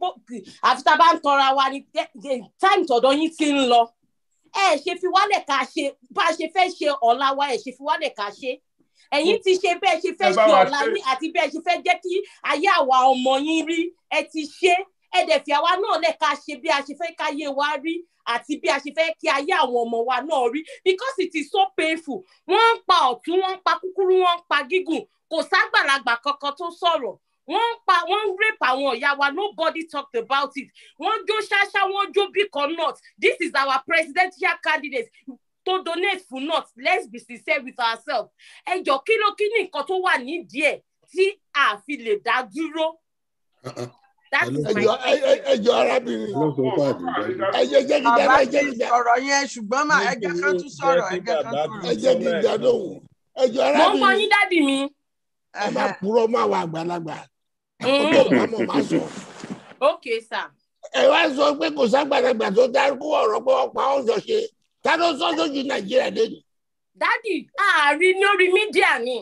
àfi tá a bá ń tọra wa ni time tọ̀dọ̀ yín ti ń lọ. Ẹ ṣe fi wálẹ̀ ká ṣe bá a ṣe fẹ́ ṣe ọ̀la wa, ẹ ṣe fi wálẹ̀ ká ṣe. Ẹ̀yin ti ṣe bẹ́ẹ̀ ṣe fẹ́ ṣe ọ̀la yín àti bẹ́ẹ̀ ṣe fẹ́ jẹ́ kí ayé àwa ọmọ yín rí, ẹ ti ṣe. Ẹ dẹ̀ fi àwa náà lẹ̀ ká ṣe bí a ṣe fẹ́ káyé wa rí àti bí a ṣe fẹ́ kí ayé àwọn ọmọ wa náà rí, because it is so painful. Wọ́n ń pa ọ̀tún, wọ́n ń pa kúkúrú, wọ́n ń pa gígùn, kò ságbàlagbà kankan tó sọ̀rọ̀. Wọ́n ń pa, wọ́n ń rape àwọn ìyá wa, nobody talked about it. Wọ́n jó ṣáṣá, wọ́n jó bíkan north. This is our presidential candidate to donate for north. Let's be sincere with ourselves. Ẹ jọ kí ló kí ní nǹkan tó wà nídìí ẹ̀ tí a fi lè dá dúró. Ẹ jọ̀ọ́ arábìnrin, ẹ jẹ́ kí dáná, ẹ jẹ́ kí dáná. Ọ̀rọ̀ yẹn ṣùgbọ́n mà ẹ jẹ́ ká tún sọ̀rọ̀, ẹ jẹ́ ká sọ̀rọ̀. Ẹ jẹ́ kí dáná òun. Ẹ jọ̀ọ́ arábìnrin. Mo ń gbọ́ yín dádì mi. Ẹ má purọ́ mọ́ àwọn àgbàlagbà. Ọjọ́ ìbámu máa sọ. Okay sir. Ẹ wá sọ pé kò ságbàlagbà tó dárúkọ ọ̀rọ̀ pé wọ́n pa ọ̀jọ̀ ṣe. Ta ló sọ sójú Nàìjíríà lẹ́nu? Dádì, ààrin lórí mídíà ni.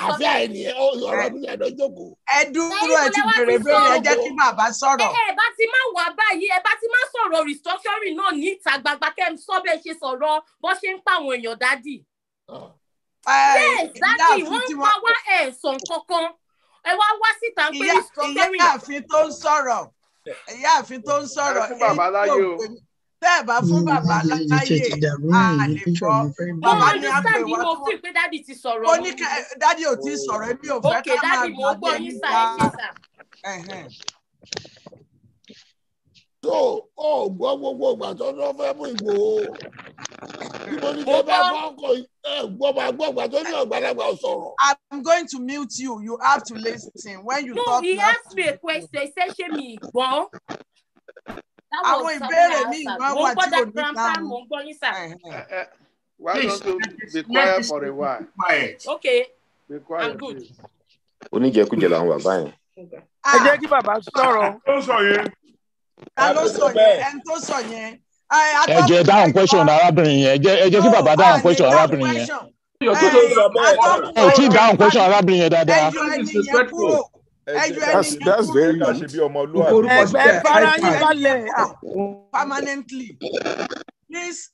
Àfẹ́ àìníyẹn ọ̀rọ̀ mídíà ló jókòó. Ẹ dúró, ẹ ti bèrè bèrè, ẹ jẹ́ kí bàbá sọ̀rọ̀. Ẹ bá ti má wà báyìí, ẹ bá ti má sọ̀rọ̀ restructuring náà ní ìta gbangba kẹ́ ẹ sọ bẹ́ẹ̀ ṣe sọ̀rọ̀ bó ṣe ń pa àwọn èèyàn dádì. Yes, dádì, wọ́n ń pa wá ẹ̀sán kankan. Ẹ wá wá síta pé restructuring. Ìyáàfin tó ń sọ̀rọ̀, ìyáàfin tó ń sọ̀rọ̀, tẹ́ ẹ bá fún bàbá láyè a lè gbọ́. Bàbá ní a pè wá mo fi pé dádì ti sọ̀rọ̀. Mo ní dádì ò tí ì sọ̀rọ̀, èmi ò fẹ́ ká máa gbàgbé nípa. Tó o gbọ́ gbogbo ìgbà tó lọ fẹ́ mú Ìgbòho, Mo ní kí ẹ bá fọ́ ọkọ̀ gbọ́ tó ní ọ̀gbàlagbà sọ̀rọ̀. I'm going to mute you. You have to listen when you No, talk. he You have asked me a question. He said, ṣé mi gbọ́? That Àwọn was something ìbéèrè I míì answered. máa Mo wà ń gbọ́ tí ò ní grandpa, dáhùn. mo ń gbọ́ yín sà. Why Please, don't you be let quiet this for a while? quiet. Okay, Be I'm quiet, good. please. Oníjẹkújẹ làwọn bàbá yẹn. Ẹ jẹ́ kí bàbá sọ̀rọ̀. Ó sọ yẹn. Ta ló sọ yẹn? Ẹni tó sọ yẹn. Ẹ jẹ́ dáhùn question arábìnrin yẹn. Ẹ jẹ́ kí bàbá dáhùn question arábìnrin yẹn. Ẹ ò tí ì dáhùn question arábìnrin yẹn dáadáa. Ẹ yọ ẹni yẹn kúrò. Ẹ yọ ẹni That's yẹn that's kúrò very rude. Ṣe bí ọmọlúwàbí. Ẹ fara yín balẹ̀. permanently. Please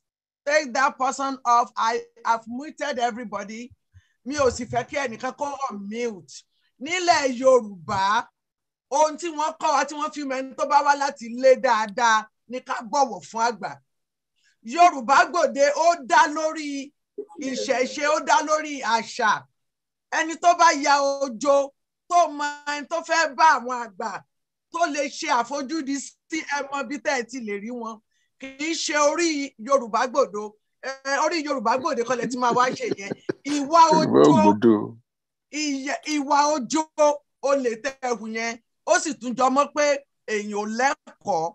take that person off. I have muted everybody. Mi ò sì fẹ́ kí ẹnìkan kó unmute. Nílẹ̀ Yorùbá, ohun tí wọ́n kọ́ wa tí wọ́n fi mẹ́ni tó bá wá láti ilé dáadáa ni ká bọ̀wọ̀ fún àgbà. Yorùbá gbòde ó dá lórí ìṣẹ̀ṣe, ó dá lórí àṣà. Ẹni tó bá ya ojo tó mọ ẹni tó fẹ́ bá àwọn àgbà tó lè ṣe àfojúdi sí ẹmọ bí tẹ́ ẹ ti lè rí wọn, kì í ṣe orí Yorùbá gbòdo, orí Yorùbá gbòde kọ́ lẹ ti máa wá ṣe yẹn. Ìwà ojo, ìwà ojo ó lè tẹ ẹhù yẹn, ó sì tún jọ mọ́ pé èèyàn ò lẹ́kọ̀ọ́.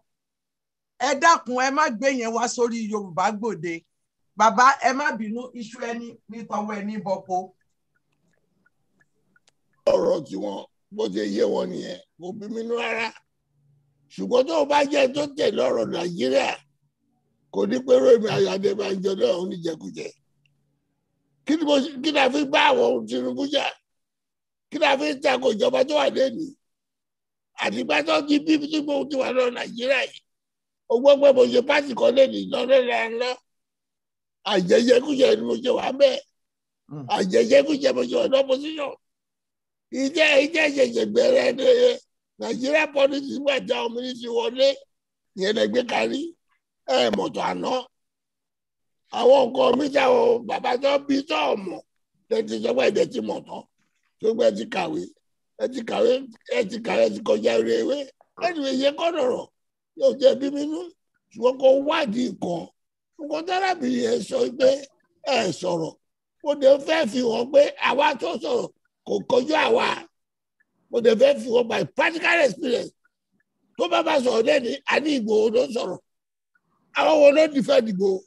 Ẹ dákun, ẹ má gbé yẹn wá sórí Yorùbá gbòde. Bàbá, ẹ má bínú, iṣu ẹni nítọwọ́ ẹni bọpo. Ọ̀rọ̀ tí wọ́n bó ṣe yé wọn nìyẹn, kò bí mi nú rárá. Ṣùgbọ́n tó o bá jẹ́ tó tẹ̀lé ọ̀rọ̀ Nàìjíríà, kò ní pé Rómi Ayọ̀ Adébánjọ náà ń jẹkújẹ. Kí ni kí ni a fi bá àwọn Tinubu jà? Kí ni a fi ń tako ìjọba tó wà lẹ́nu? Àtìgbà tó ti bí tí mo ti wà lọ Nàìjíríà yìí, o gbọ́ pé mo ṣe pátì kan lẹ́nu lọ́lọ́lọ́lọ́. Àjẹjẹkújẹ ni mo ṣe wà bẹ́ẹ̀. Àjẹjẹkújẹ mo ṣe wà lọ́pọ̀síṣàn. Ìjẹ́ ìṣẹ̀ṣẹ̀ bẹ̀rẹ̀ ní Nàìjíríà politics gbà tí àwọn mínísítì wọlé yẹn lè gbé kárí ẹ mọ̀tò àná. Àwọn nǹkan mi táwọn bàbá tó bí tó ọmọ lẹ́tí sọ pé ẹ̀jẹ̀ ti mọ̀ tán, tó gbé ẹ ti kàwé, ẹ ti kàwé, ẹ ti kàwé, ẹ ti kọjá eré ewé. Ẹnìwé yẹn kọ́ lọ̀rọ̀ yóò jẹ́ bí mi nú, ṣùgbọ́n kó wádìí nǹkan. Nǹkan tárábìnrin yẹn sọ pé ẹ sọ̀rọ̀, mo dẹ̀ fẹ́ fi hàn pé àwa tó sọ̀rọ̀ kò kọjú àwa. Mo dẹ̀ fẹ́ fi hàn by practical experience. Tó bá bá sọ̀rọ̀ lẹ́ni, àní Ìgbòho ló sọ̀rọ̀. Àwọn wo ló defend Ìgbòho?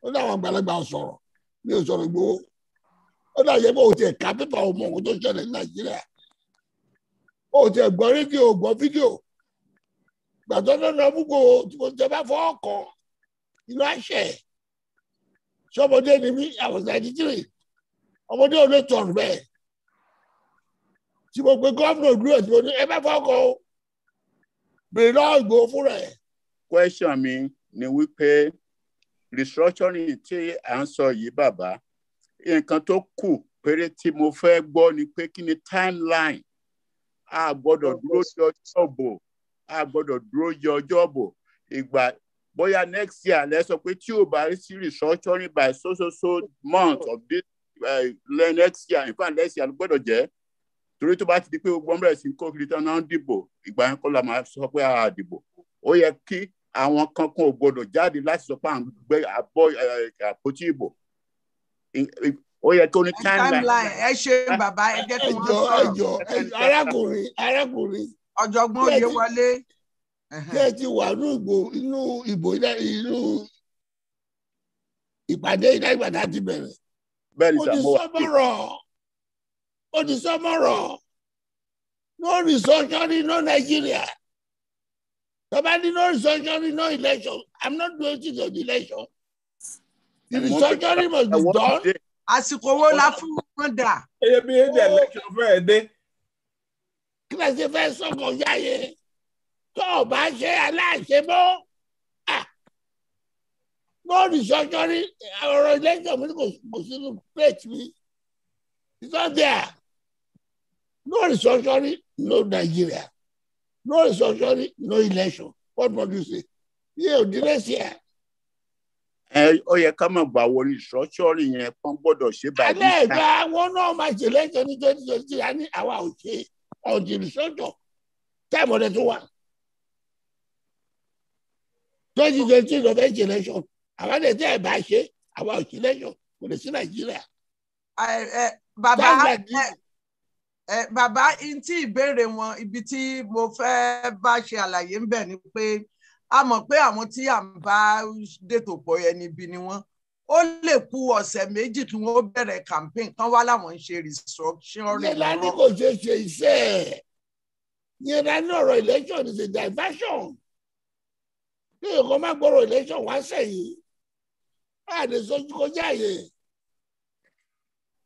Ó ní àwọn àgbàlagbà sọ̀rọ̀, mi ò sọ̀rọ̀ Ìgbòho. Ó dà yẹ pé o tiẹ̀ ka pépà o mọ ohun tó ṣẹlẹ̀ ní Nàìjíríà. O tiẹ̀ gbọ́ rédíò, o gbọ́ fídíò. Gbàtọ́ lọ́nà gbogbo tí mo jẹ bá fọ́ ọkàn, inú àṣẹ. Ṣọmọdé ni mí, I was 93. Ọmọdé ò lè tọ̀rù bẹ́ẹ̀. Tí mo pe gómìnà ìlú ẹ̀ tí mo ní ẹ bá fọ́ ọkàn o. Bèrè lọ́wọ́ Ìgbòho fúnra ẹ̀. Question mi ni wípé restructuring tí à ń sọ yìí, bàbá, nǹkan tó kù péré tí mo fẹ́ gbọ́ ni pé kí ni timeline. A gbọ́dọ̀ dúró de ọjọ́ ìbò, a gbọ́dọ̀ dúró de ọjọ́ ìbò. Ìgbà bóyá next year lẹ sọ pé tí ò bá rí sí restructuring by so so so month of this next year, in fact next year ló gbọ́dọ̀ jẹ́, torí tó bá ti di pé gbogbo ọmọ rẹ̀ sí kó kiri tán náà ń dìbò, ìgbà yẹn kọ́ la máa sọ pé a dìbò. Ó yẹ kí àwọn kankan ò gbọ́dọ̀ jáde láti sọ pé à ń gbé àbọ̀ àpótí ìbò. Ó yẹ kí ó ní timeline. Timeline, ẹ ṣe bàbá, ẹ jẹ́ kí wọ́n sọ̀rọ̀. Ẹjọ́ ẹjọ́, arákùnrin, arákùnrin. Ọ̀jọ̀gbọ́n Oyèwọlé. Tí ẹ ti wà ní ìbò, inú ìbò, inú ìpàdé ilé ìgbàdá ti bẹ̀rẹ̀. Bẹ́ẹ̀ni Ó sà, ti mo wà. sọmọ́rọ̀, ó ti sọmọ́rọ̀. No restructuring, no Nigeria. Tọ́ba ní no restructuring, no election. I'm not doing it on the election. The restructuring must be done. Àsìkò wo la fún wọn dà? Ebi èdè election fẹ́ẹ̀ dé. Kí lẹ ṣe fẹ́ sọ̀kọ̀ yáyé? Tó o bá ṣe aláṣẹ mọ́. No restructuring, ọ̀rọ̀ election mi kò sínú plate mi. It's not there. No restructuring, no Nigeria. No restructuring, no election. What more do you say? Yeah, the next year. Ẹ ó yẹ ká mọ̀ gbà wo ni restructuring yẹn pọ́n gbọ́dọ̀ ṣe by this Alẹ́ time. ìgbà wọn náà máa ṣe election ní 2023, a ní àwa ò ṣe until restructure. Time ọ̀dẹ tó wà. 2023 ló fẹ́ ṣe election. Àwọn àdè tí ẹ bá ṣe àwa ò sí lẹ́yìn kò lè sí Nàìjíríà. Bàbá bàbá n tí ìbéèrè wọn ibi tí mo fẹ́ bá ṣe àlàyé ń bẹ̀ ni pé a mọ̀ pé àwọn tí à ń bá dètò pọ̀ ẹni ibi ni wọ́n. Ó lè kù ọ̀sẹ̀ méjì kí wọ́n bẹ̀rẹ̀ campaign kan wá láwọn ń ṣe restructuring. Yẹn la ní kò ṣeé ṣe iṣẹ́ ẹ̀. Yẹn la ní ọ̀rọ̀ election is a diversion. Kí èèyàn má gbọ́rọ̀ election wá sẹ́yìn. A lè sọ́jú kọjá àyè.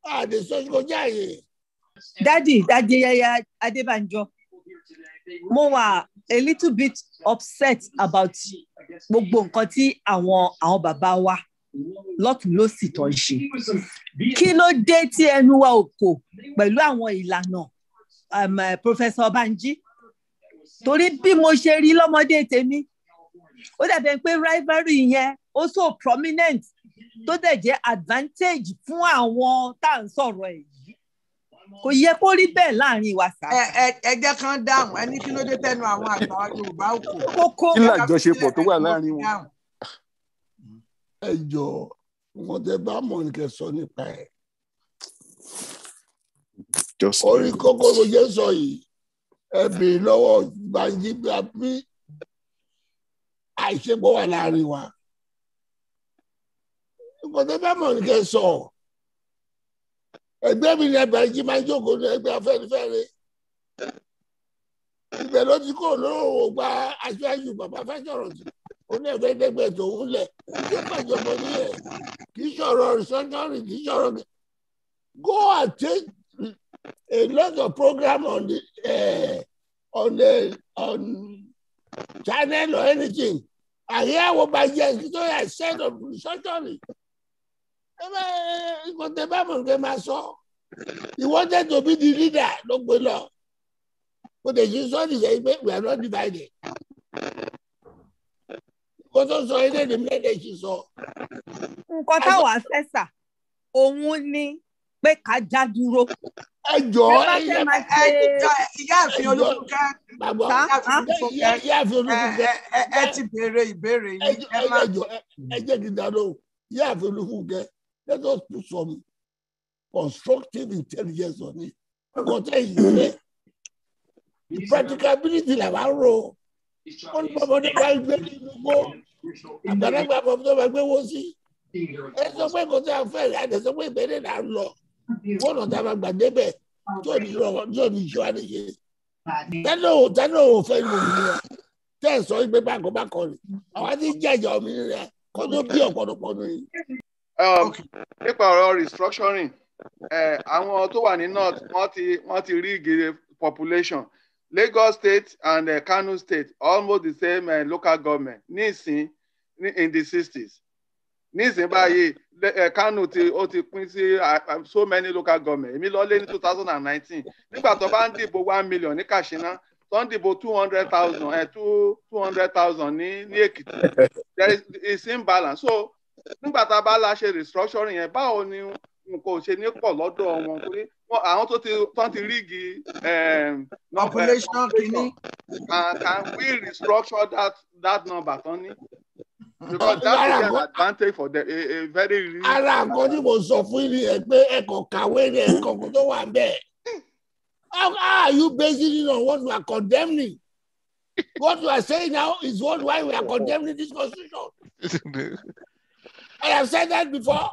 A lè sọ́jú kọjá àyè. Dádì Yẹyẹ Adébánjọ, mo wà a little bit upset about gbogbo nǹkan tí àwọn bàbá wa lọ́tún lósì tó ń ṣe. Kí ló dé tí ẹnu wa ò kò pẹ̀lú àwọn ìlànà Professor Banji? Torí bí mo ṣe rí lọ́mọdé tèmi, ó dàbí pé rivalry yẹn ó so prominent tó dẹ̀ jẹ́ advantage fún àwọn tá à ń sọ̀rọ̀ ẹ̀ yìí. Kò yẹ kó rí bẹ́ẹ̀ láàrin wa sá. Ẹ jẹ́ kán dáhùn, ẹ ní kí ló dé tẹnu àwọn àgbà Yorùbá ò kò. Kí làjọṣepọ̀ tó wà láàrin wọn? Ẹ jọ̀ọ́, wọn tẹ bá mọ̀ ní kẹ́ sọ nípa ẹ̀. Orí kókó ló jẹ́ sọ yìí, ẹ bèrè lọ́wọ́ Banji bí àìṣepọ̀ wà láàrin wa. Nǹkan tẹ bá mọ̀ ní kẹ́ sọ. Ẹgbẹ́ mi ní Banji máa ń jókòó ní ẹgbẹ́ Afẹ́nifẹ́re. Ibẹ̀ ló ti kó lóró gba aṣáájú bàbá Fáṣọ̀rántì. Ó ní ẹgbẹ́ dẹ́gbẹ́ tòun lẹ̀. Ṣé pàjọpọ̀ ní ẹ̀? Kì í ṣọ̀rọ̀ restructuring, kì í ṣọ̀rọ̀. Go and take a lot of program on the on channel or anything. I hear what Banji has said on restructuring. He wanted to be the leader, ló gbé lọ. But the Jesus is saying we are not divided. Nǹkan tó sọ ilé ní mílíọ̀nù ṣì sọ. Nǹkan táwa fẹ́ sà, òun ni pé ká já dúró. Ẹ jọ̀ọ́ Ìyáàfin Olúfúnkẹ́, Ìyáàfin Olúfúnkẹ́, ẹ ti béèrè ìbéèrè yìí. Ẹ jẹ́ kí n dá lóhùn. Ìyáàfin Olúfúnkẹ́, let us put some constructive intelligence on it. Nǹkan tẹ́ yìí fẹ́. The practicability làwa ń ro. Wọ́n ní bọ́mọdé bá gbé ní gbogbo àgbàlagbà bọ́mọdé tó bá gbé wọ́n sí. Ẹ sọ pé nǹkan tí a fẹ́ rẹ̀ àdẹ sọ pé ìbéèrè là ń lọ. Wọ́n nà tá a máa gbà débẹ̀ tí ò ní ṣe wá ní ṣe. Tẹ́lẹ̀ ò fẹ́ lò ní wa. Tẹ́ ẹ̀ sọ pé bákan bákan ni. Àwa ti jẹ̀jà òmìnira kó tó bí ọ̀pọ̀lọpọ̀ nù yìí. Nípa ọ̀rọ̀ restructuring, àwọn tó wà ní north wọ́n ti rí gèrè population. Lagos State and Kano State almost the same local government nísìn in the 60s. Nísìn báyìí Kano ó ti pín sí so many local government. Èmi lọ lé ní 2019. Nígbà tó bá ń dìbò 1 million ní Katsina, tó ń dìbò 200,000 200,000 ní Èkìtì. There is imbalance. So nígbà tá a bá la ṣe restructuring yẹn, báwo ni nǹkan ò ṣe ní pọ̀ lọ́dọ̀ wọn torí àwọn tó ti rígi population kìíní. Can we restructure that number tán ní? Because that is an advantage for them, a very real. Ara nǹkan tí mo sọ fún yín ẹ pé ẹ kàn kàwé ní ẹ̀kọ́ kan tó wà bẹ́ẹ̀. How are you basing it on what you are condemning? What you are saying now is what why we are condemning this constitution. I have said that before.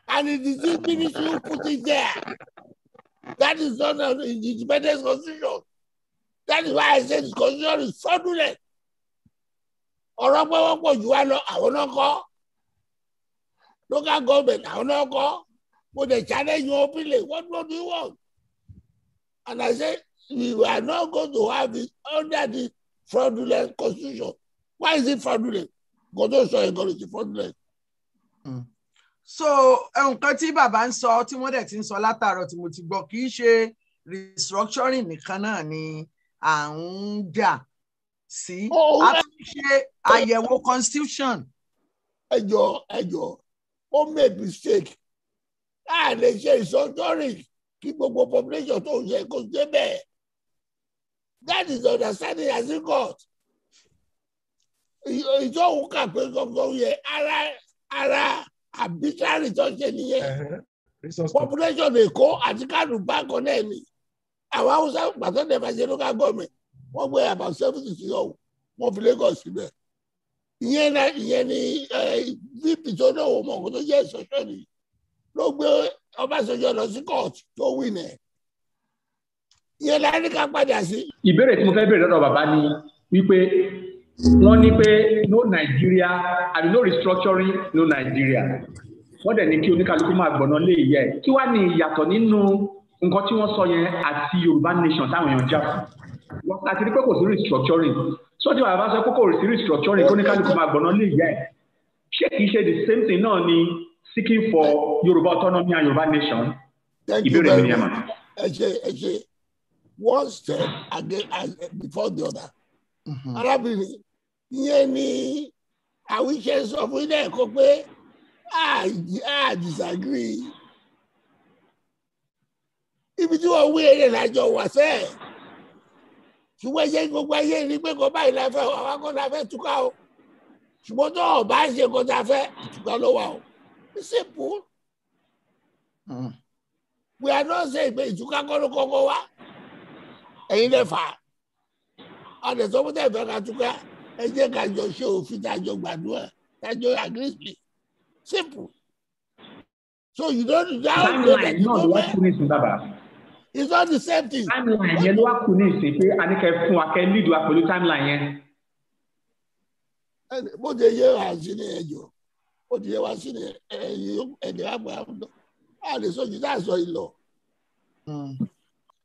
And it is this ministry who put it there. That is not an independent constitution. That is why I said the constitution is fraudulent. Ọ̀rọ̀ pé wọ́n pọ̀ jù wá lọ, àwọn náà kọ́. Local government, àwọn náà kọ́. Mo dey challenge you openly. What more do you want? And I said, we are not going to have it under the fraudulent constitution. Why is it fraudulent? Nǹkan tó sọ yẹn gan-an is fraudulent. So nǹkan tí bàbá ń sọ tí wọ́n dẹ̀ ti ń sọ látàárọ̀ tí mo ti gbọ́ kì í ṣe restructuring nìkan náà ni à ń jà sí. A tún ṣe àyẹ̀wò constitution. Ẹ jọ̀ọ́ ó make mistake. A lè ṣe restructuring kí gbogbo population tó yẹ kó dé bẹ́ẹ̀. That is the understanding as it got. Ìjọ òun kà pé gbọ́ngàn yẹ ara arbitrary tó ṣe nìyẹn. Population Èkó àti Kánò bákan náà ni. Àwọn Haúsá gbàtọ́ dẹ̀ bá ṣe local government, wọ́n gbé about 70 sí ọ̀hún, wọ́n fi Lagos síbẹ̀. Ìyẹn ni VP tó náà wò mọ̀ nǹkan tó jẹ́ ìsọ̀ṣọ́ ni ló gbé Ọbásanjọ́ lọ sí court tó win ẹ̀. Ìyẹn la ní ká padà sí. Ìbéèrè tí mo fẹ́ béèrè lọ́dọ̀ bàbá ni wípé wọ́n ní pé no Nigeria and no restructuring, no Nigeria. Wọ́n dẹ̀ ní kí oníkálukú máa gbọ̀nà lé ìyá ẹ̀. Kí wá ní ìyàtọ̀ nínú nǹkan tí wọ́n sọ yẹn àti Yorùbá nation táwọn èèyàn jà fún? Àti rí pé kò sí restructuring. Sọ́jú bàbá sọ pé kò sí restructuring kí oníkálukú máa gbọ̀nà lé ìyá ẹ̀. Ṣé kìí ṣe the same thing náà ni seeking for Yorùbá autonomy and Yorùbá nation? Ìbéèrè mi ni ẹ mà. Ẹ ṣe one step again before the other. Arábìnrin ìyẹn ni àwíṣe sọ fún ilé ẹ̀kọ́ pé I disagree. Ibi tí wọ́n wí eré lájọ wà sẹ́ẹ̀. Ṣùgbọ́n ẹ̀jẹ̀ gbogbo ayé ni pé kò báyìí la fẹ́ àwa kọ́ la fẹ́ túká o. Ṣùgbọ́n tó o bá ṣe kó ta fẹ́ ìtúká ló wà o. It's simple. We are not saying pé ìtúká kọ́ ló kọ́kọ́ wá. Ẹ̀yin lè fà á. Ọ̀dẹ̀ sọ fún tẹ̀fẹ́ ká túká. Ẹ jẹ́ ká jọ ṣe òfin tá a jọ gbàdúrà tá a jọ agree sí. Simple. So you don't timeline náà ló wá kú ní ìsìn bàbá. It's not the same thing. Timeline yẹn ló wá kú ní ìsìn pé a ní kẹ́ fún wa kẹ́ lead wa pẹ̀lú timeline yẹn. Bó ti yé wa sí ní ẹjọ́, bó ti yé wa sí ní ẹ̀yìn ẹ̀dẹ̀ àgbà a lè sọ jù tá a sọ yìí lọ.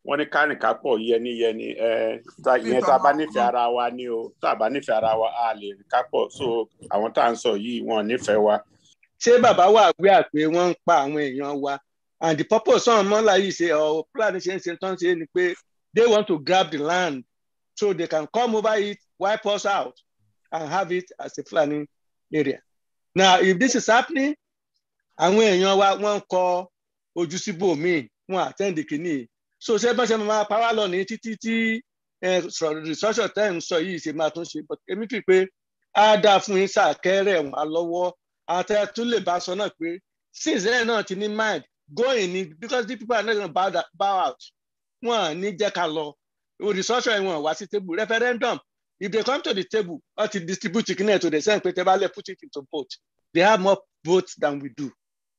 Wọ́n ní kárìnkápọ̀ yẹni yẹni ìyẹn tá a bá nífẹ̀ẹ́ ara wa ni o, tá a bá nífẹ̀ẹ́ ara wa a lè rìn kápọ̀, so àwọn tá à ń sọ yìí wọn ò nífẹ̀ẹ́ wa. Ṣé bàbá wà wí àpé wọ́n ń pa àwọn èèyàn wa and the purpose ọ̀hún mọ́lá yìí ṣe ọ̀ plan ṣe ń ṣe tán ṣe ni pé they want to grab the land so they can come over it, wipe us out and have it as a planning area. Now if this is happening, àwọn èèyàn wa wọ́n ń kọ ojú síbò míì wọ́n attend kìíní, so ṣé bọ́n ṣe máa pa wá lọ ní títí tí research tẹ́ ń sọ yìí ṣe máa tún ṣe, but èmi fi pé á dáa fún yín sàkẹ́rẹ̀ wọn lọ́wọ́ àti tún lè bá sọ náà pé since then náà ti ní mind going ni because the people are not gonna bow out, wọn ní jẹ́ ká lọ research wọn wá sí table referendum. If they come to the table or to distribute kìíní to the same pé tẹ́ bá lè put it into vote, they have more votes than we do,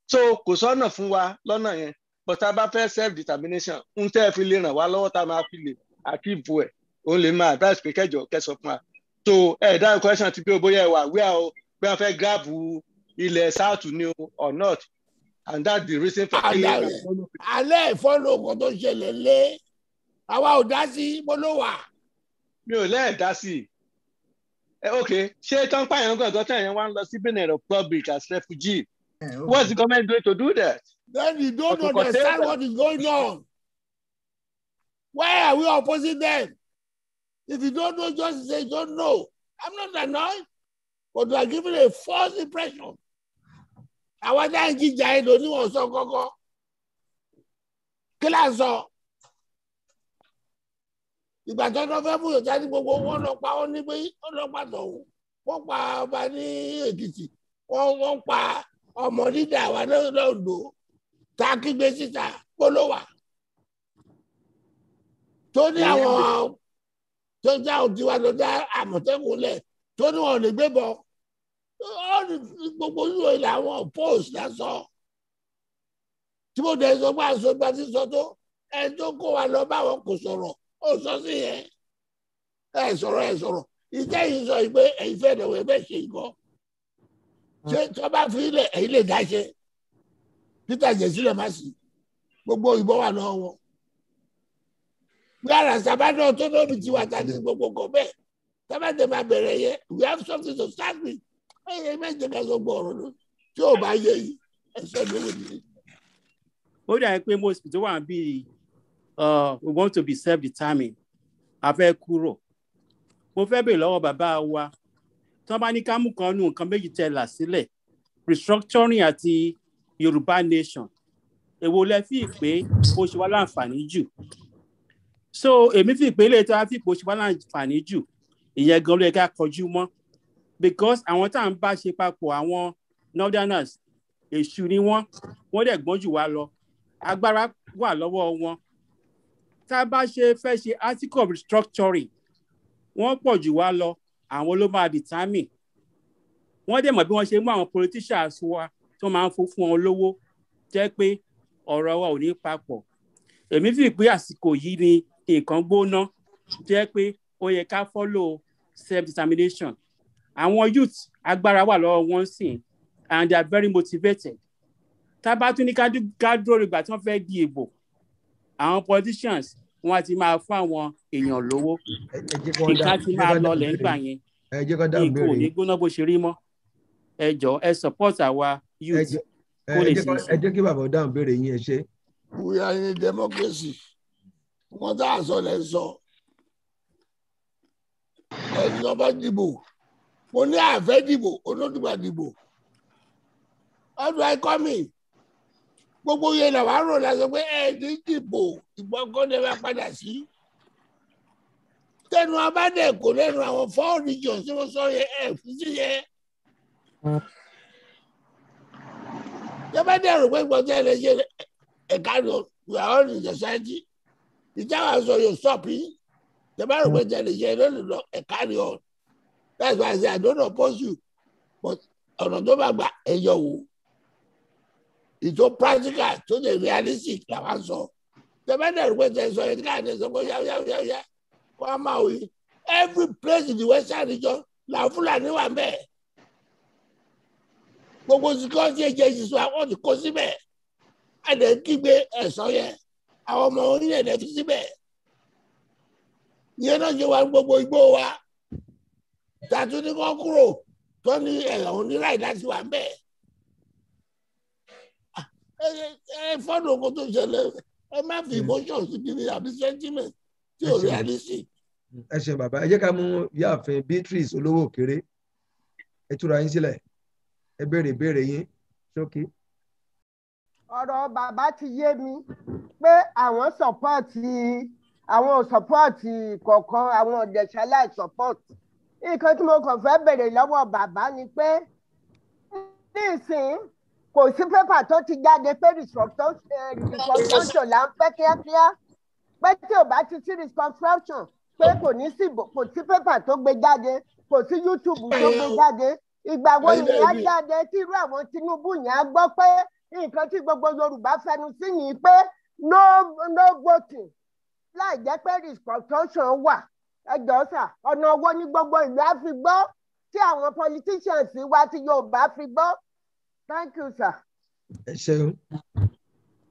so kò sọ́nà fún wa lọ́nà yẹn, but tá a bá fẹ́ self determination ń tẹ́ fi lè ràn wá lọ́wọ́ tá a máa fi lè achieve ẹ̀ òun lè máa advice pé kẹjọ kẹsọ fún wa. So ẹ dáhùn question ti pé bóyá ẹ wà wíwá o pé wọ́n fẹ́ grab ilẹ̀ south ni o or not, and that's the reason for. Alẹ́ ìfọ́nù kan tó ṣẹlẹ̀ lé àwa ò dá sí bó ló wà. Mi ò lẹ́ẹ̀ dá sí i. Ok, ṣé tán pààyàn gangan tán yẹn wá ń lọ sí Benin Republic as refugee? What's the government doing to do that? Then you don't understand what is going on. Why are we opposing them? If you don't know, just say you don't know. I'm not annoyed, but you are giving a false impression. Àwọn tá ń jíjà ẹ lò níwọ̀n sọ kọ́kọ́. Kí là ń sọ? Ìgbà tó lọ fẹ́ mú ìyọ̀já ní gbogbo wọn lọ pa wọn ní pé wọn lọ pa tọ̀hún. Wọ́n pa ọba ní Èkìtì. Wọ́n pa ọmọ dídà wa lọ́dọ̀ tá a kígbe síta polówà. Tó ní àwọn tó já òdiwà lọ dá Àmọ̀tẹ́kùn lẹ̀ tó ní wọn ò lè gbé bọ̀. Gbogbo yóò ilẹ̀ àwọn post lásán tí mo dẹ̀ sọ pé aṣọ ìgbà tí sọ tó ẹni tó kó wa lọ báwọn kò sọ̀rọ̀ ó sọ sí yẹn ẹ sọ̀rọ̀ ẹ sọ̀rọ̀ ìjẹ́ yìí sọ pé ẹ̀yin fẹ́ dẹ̀wọ̀ ẹ bẹ́ẹ̀ ṣe nǹkan ṣé tó bá fi ilẹ̀ ẹ̀yin lè dá ṣe Peter jẹ̀ sílẹ̀ má sí gbogbo ìbọn wà lọ́wọ́ wọn bí ara sábà náà tó lóbi tiwa ta ní gbogbo nǹkan bẹ́ẹ̀ sábà tẹ̀ máa bẹ̀rẹ̀ yẹ we have something to start with. Ẹ mẹ́jẹ ká sọ gbọ́ ọ̀rọ̀ ló tí ò bá yé yìí ẹ sọ lówó ni. Ó dàbí pé most people tó wà bí we want to be self-determined, a fẹ́ kúrò. Mo fẹ́ bèèrè lọ́wọ́ bàbá wa tí wọ́n bá ní ká mú kan nù nǹkan méjì tẹ́ là sílẹ̀, restructuring àti Yorùbá nation, èwo lẹ fi pé ó ṣe wá láǹfààní jù? So èmi fi pé ilé tí wọ́n fi pé ó ṣe wá láǹfààní jù, ìyẹn gan ló yẹ ká kọjú mọ́. Because àwọn tá à ń bá ṣe papọ̀, àwọn northerners, èṣù ni wọ́n, wọ́n dẹ̀ gbọ́n jù wá lọ, agbára wà lọ́wọ́ wọn. Tá a bá ṣe fẹ́ ṣe article of restructuring, wọ́n pọ̀ jù wá lọ, àwọn ló máa determine. Wọ́n dẹ̀ mọ̀ bí wọ́n ṣe mú àwọn politicians wa tó máa ń fún wọn lówó, jẹ́ pé ọ̀rọ̀ wa ò ní papọ̀. Èmi fi pé àsìkò yìí ni nǹkan gbóná, jẹ́ pé ó yẹ ká follow self determination. Àwọn youth, agbára wà lọ́wọ́ wọn sìn, and they are very motivated. Tá a bá tún ní ká dúró ìgbà tí wọ́n fẹ́ di ìbò, àwọn politicians wọ́n á ti máa fún àwọn èèyàn lówó, nǹkan ti máa lọlẹ̀ ńgbà yẹn, nǹkan ò ní gbóná bó ṣe rí mọ́. Ẹ jọ̀ọ́, ẹ support àwa youth kó lè ṣe é. Ẹ jẹ́ kí bàbá dáhùn béèrè yín, ẹ ṣe. We are in a democracy. Wọ́n tá a sọ lẹ́ sọ. Ẹni tó bá dìbò, mo ní àfẹ́ dìbò, olódùgbà dìbò. How do I come in? Gbogbo yẹn làwọn àrò la sọ pé ẹ ní dìbò, ìbọn kọ́ ni ẹ bá padà sí. Tẹnu abádẹ kò lẹ́nu àwọn four regions tí wọ́n sọ yẹn ẹ fi sí yẹn. Yẹ́bá dẹ̀ rò pé gbọ́dọ̀ ẹ lè ṣe ẹ̀ka lọ, we are all in society. Ìjáwá sọ yóò stop yín. Yẹ́bá rò pé tẹ̀ lè ṣe lónìí lọ ẹ̀ka lọ. That's why I say I don't oppose you, but ọ̀nà tó bá gbà ẹ yọ wò. Ìtò practical tó lè realistic làwọn sọ. Yẹ́bá dẹ̀ rò pé tẹ̀ sọ yẹn káàdé sọ pé yá yá yá yá kó a máa wí. Every place in the western region làwọn Fúlàní wà mẹ́ẹ̀. Gbogbo security agencies wa wọ́n ti kó síbẹ̀. Àdé kígbe ẹ̀sọ́ yẹn, àwọn ọmọ orílẹ̀-èdè fi síbẹ̀. Ìyẹn náà ṣe wà gbogbo igbó wa. Tàtú ní kọ́ kúrò tó ní ẹ̀hún ní láì láti wà ńbẹ̀. Ẹ fọ́nù ogun tó ṣẹlẹ̀, ẹ má fi emotion sí kiri àbí sentiment tí ò realistic. Ẹ ṣeun bàbá, ẹ jẹ́ ká mú Ìyáàfin Beatrice Olówó Òkèrè, ẹ túra yín sílẹ̀, ẹ béèrè ìbéèrè yín ṣókí. Ọ̀rọ̀ bàbá ti yé mi pé àwọn sọ̀pọ́ọ̀tì, àwọn ò sọ̀pọ́ọ̀tì kọ̀ọ̀kan, àwọn ọ̀dẹ̀ṣẹ̀ láì sọ̀pọ́ọ̀tì. Nǹkan tí mo kàn fẹ́ béèrè lọ́wọ́ bàbá ni pé nísìnyí kò sí pépà tó ti jáde pé reconstruction là ń fẹ́ kíákíá, pé tí ò bá ti sí reconstruction pé kò ní sí, kò sí pépà tó gbé jáde, kò sí YouTube tó gbé jáde. Ìgbà wo ni ìyá jáde tí irú àwọn Tinubu yẹn á gbọ́ pé nǹkan tí gbogbo Yorùbá fẹnu sí yìí pé no no voting láì jẹ́ pé reconstruction wà? Ẹ jọ̀ọ́ sà, ọ̀nà owó ní gbogbo ìlú á fi gbọ́ tí àwọn politicians wa ti Yorùbá fi gbọ́? Thank you, sir. Ẹ ṣeun.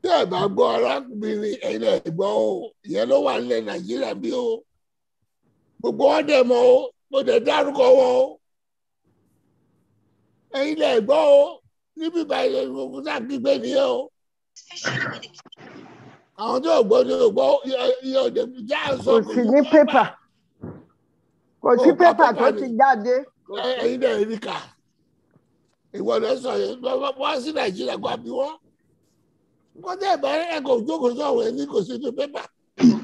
Tí ẹ bá gbọ́ arákùnrin, ẹ̀yin ẹ̀ gbọ́ o, ìyẹn ló wà nílẹ̀ Nàìjíríà bí o. Gbogbo wọn dẹ̀ mọ́ o, mo dẹ̀ dárúkọ wọn o. Ẹ̀yin lẹ̀ gbọ́ o, níbi báyìí gbogbo náà kígbe nìyẹn o. Àwọn tó gbọ́ ni ò gbọ́, iye òde já sọ. Kò sí ní pépà, kò sí pépà tó ti jáde. Ẹ̀yin lẹ̀ rí kà, ìwọ lọ sọ yẹn wá sí Nàìjíríà kó àbí wọn. Nǹkan tẹ́ ẹ̀ bá ẹ̀ kò jókòó sọ̀rọ̀ ẹ̀ ní kò sí ní pépà,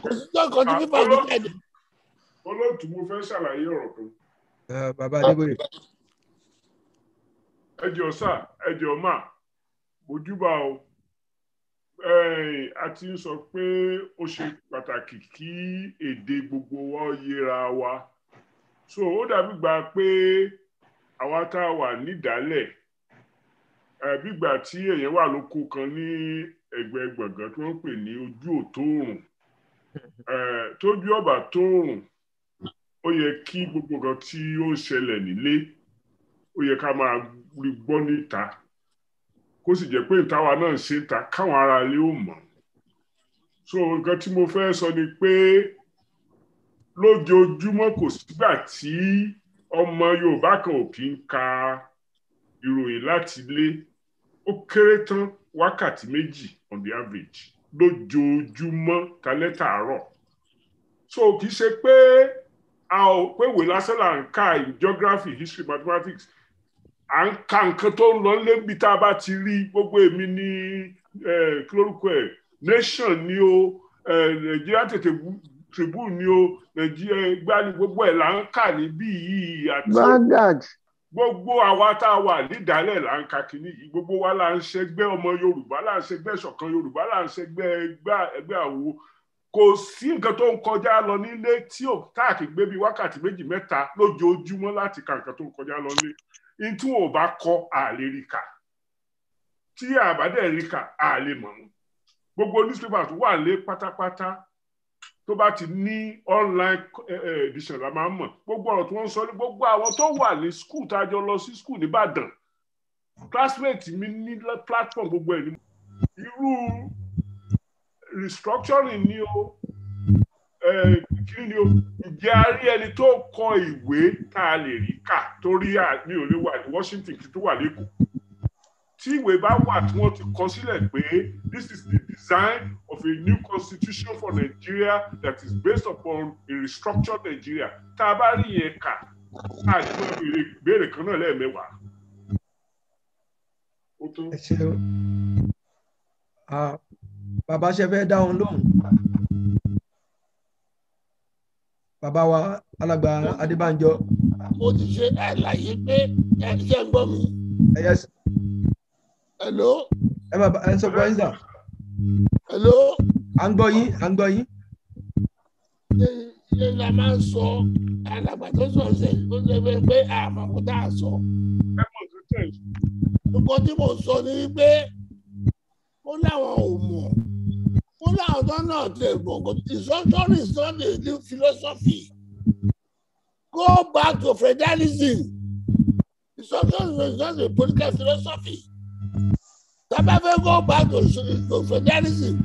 kò sí tó kọ́ ní pépà ní jáde. Olóòtú, mo fẹ́ ṣàlàyé ọ̀rọ̀ kan. Bàbá Adébóyè. Ẹ jọ̀ọ́ sà, ẹ jọ̀ọ́ mà, mojúbà o. A ti ń sọ pé ó ṣe pàtàkì kí èdè gbogbo wa yéra wa. So ó dàbí gbà pé àwa tá a wà nídàálẹ̀, bígbà tí èèyàn wà lóko kan ní ẹ̀gbẹ́ gbọ̀ngàn tí wọ́n ń pè ní ojú òtóòrùn. Tójú ọ̀bà tóòrùn, ó yẹ kí gbogbo nǹkan tí ó ń ṣẹlẹ̀ nílé, ó yẹ ká máa rí gbọ́ níta, kó sì jẹ́ pé ìtawà náà ń ṣe ń ta káwọn ará ilé ò mọ̀. So nǹkan tí mo fẹ́ sọ ni pé lójoojúmọ́ kò sígbà tí ọmọ Yorùbá kan ò kí ń ka ìròyìn láti ilé, ó kéré tán wákàtí 2 on the average lójoojúmọ́ talẹ́ tàárọ̀. So kì í ṣe pé a ò pé ìwé lásán là ń ka in geography, history, mathematics, à ń ka nǹkan tó ń lọ lébi tá a bá ti rí gbogbo. Èmi ní kí lórúkọ ẹ̀, Nation ni o, Nigeria tètè Tribune ni o, Nigeria gbani, gbogbo ẹ̀ là ń kà níbí yìí àti Vanguard. Gbogbo àwa tá a wà nídàálẹ̀ là ń ka kínní yìí, gbogbo wa là ń ṣẹgbẹ́ ọmọ Yorùbá, là ń ṣẹgbẹ́ ìṣọ̀kan Yorùbá, là ń ṣẹgbẹ́ ẹgbẹ́ àwo. Kò sí nǹkan tó ń kọjá lọ nílé tí ò táàkì gbé bíi wákàtí 2 mẹ́ta lójoojúmọ́ láti ka nǹkan tó ń kọjá lọ nílé. Ní tí wọn ò bá kọ, à lè rí kà. Tí àbádẹ́ rí kà, à lè mọ̀. Gbogbo newspaper tó wà lé pátápátá tó bá ti ní online edition la máa ń mọ̀. Gbogbo ọ̀rọ̀ tí wọ́n ń sọ ní gbogbo àwọn tó wà ní school tá a jọ lọ sí school nìbàdàn, classmate mi ní platform gbogbo ẹ̀ ní. Irú restructuring ni o, kí ni o, ǹjẹ́ a rí ẹni tó kọ ìwé tá a lè rí kà? Torí mi ò lè wà ní Washington kí tó wà lẹ́kọ̀ọ́. Tí ìwé bá wà tí wọ́n ti kọ sílẹ̀ pé this is the design of a new constitution for Nigeria that is based upon a restructured Nigeria, tá a bá rí yẹn kà, á ní wọ́n béèrè ìbéèrè kan náà lẹ́ẹ̀mẹ́wàá. Ẹ ṣeun. Bàbá ṣe fẹ́ dáhùn lóhùn. Bàbá wa Alàgbà Adébánjọ. Mo ti ṣe àlàyé pé ẹ ṣe ń gbọ́ mi. Yes. Hello. Ẹ bàbá ẹ sọ fún ẹ. Hello. À ń gbọ́ yín, à ń gbọ́ yín. Ṣé la máa ń sọ alàgbà tó sọ ṣe ó ṣe fẹ́ pé àmọ́ kó tá a sọ. Nǹkan tí mo sọ ni wípé ó láwọn ò mọ̀, ó láwọn tó náà tẹ̀ gbọ̀ngàn. Restructuring is not a new philosophy. Go back to federalism. Restructuring is not a political philosophy. Tabafe go back to federalism.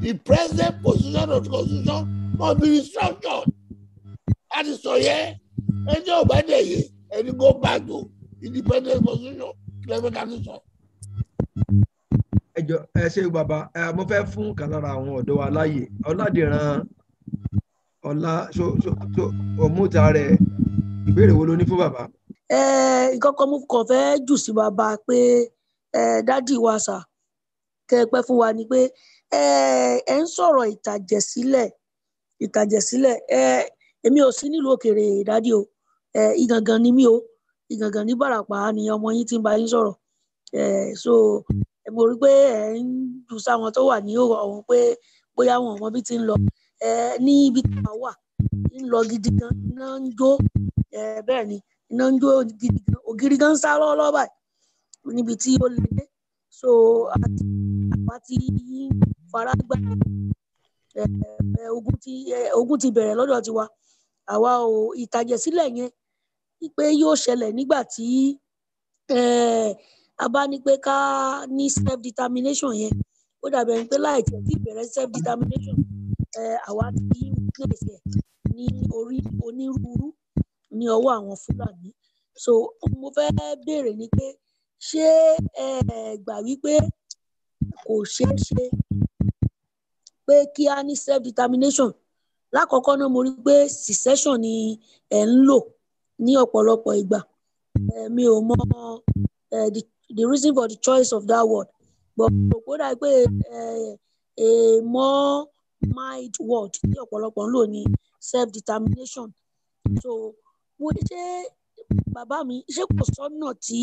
The present position of the constitution must be restructured. That is so yeah. Ẹni ò bá dẹ̀ yé, ẹni go back to independent constitution. Clever constitution. Ẹ jọ̀ọ́ ẹ ṣe bàbá, mo fẹ́ fún kan lára àwọn ọ̀dọ́ wa láàyè. Ọládìran Ọlá so ọmúta rẹ, ìbéèrè wo ló ní fún bàbá? Nǹkan kan mo kàn fẹ́ jù sí bàbá pé dádì wa sà kẹ́ ẹ pẹ́ fún wa ni pé ẹ ń sọ̀rọ̀ ìtàjẹ̀sílẹ̀. Èmi ò sí nílùú òkèèrè dádì o, Ìgàngàn ni mí o, Ìgàngàn ní Bàràpá ni ọmọ yín ti ń bá yín sọ̀rọ̀. So mo rí pé ẹ ń jù sáwọn tó wà ní ọ̀hún pé bóyá wọn ò mọ bí ti ń lọ ní ibi tí wọ́n wà ń lọ gidi gan, iná ń jó, bẹ́ẹ̀ ni iná ń jó gidi gan, ògiri gan ń sá lọ́wọ́lọ́wọ́ báyìí níbi tí ó lè dé. So àwa ti fara gbá ogun ti bẹ̀rẹ̀ lọ́dọ̀ tiwa. Àwa ò ìtàjẹ̀sílẹ̀ yẹn pé yóò ṣẹlẹ̀ nígbà tí a bá ní pé ká ní self determination yẹn, ó dàbí ẹni pé láì tẹ̀ tí bẹ̀rẹ̀ self determination, àwa ti witness ẹ̀ ní orí onírúurú ní ọwọ́ àwọn Fúlàní. So mo fẹ́ béèrè ni pé ṣé ẹ gbà wípé kò ṣeé ṣe pé kí a ní self determination? Lákọ̀ọ́kọ́ náà mo rí pé secession ni ẹ̀ ń lò ní ọ̀pọ̀lọpọ̀ ìgbà. Mi ò mọ the reason for the choice of that word, but ó dà pé a more mild word tí ọ̀pọ̀lọpọ̀ ń lò ní self determination. So mo ní ṣé bàbá mi, ṣé kò sọ́nà tí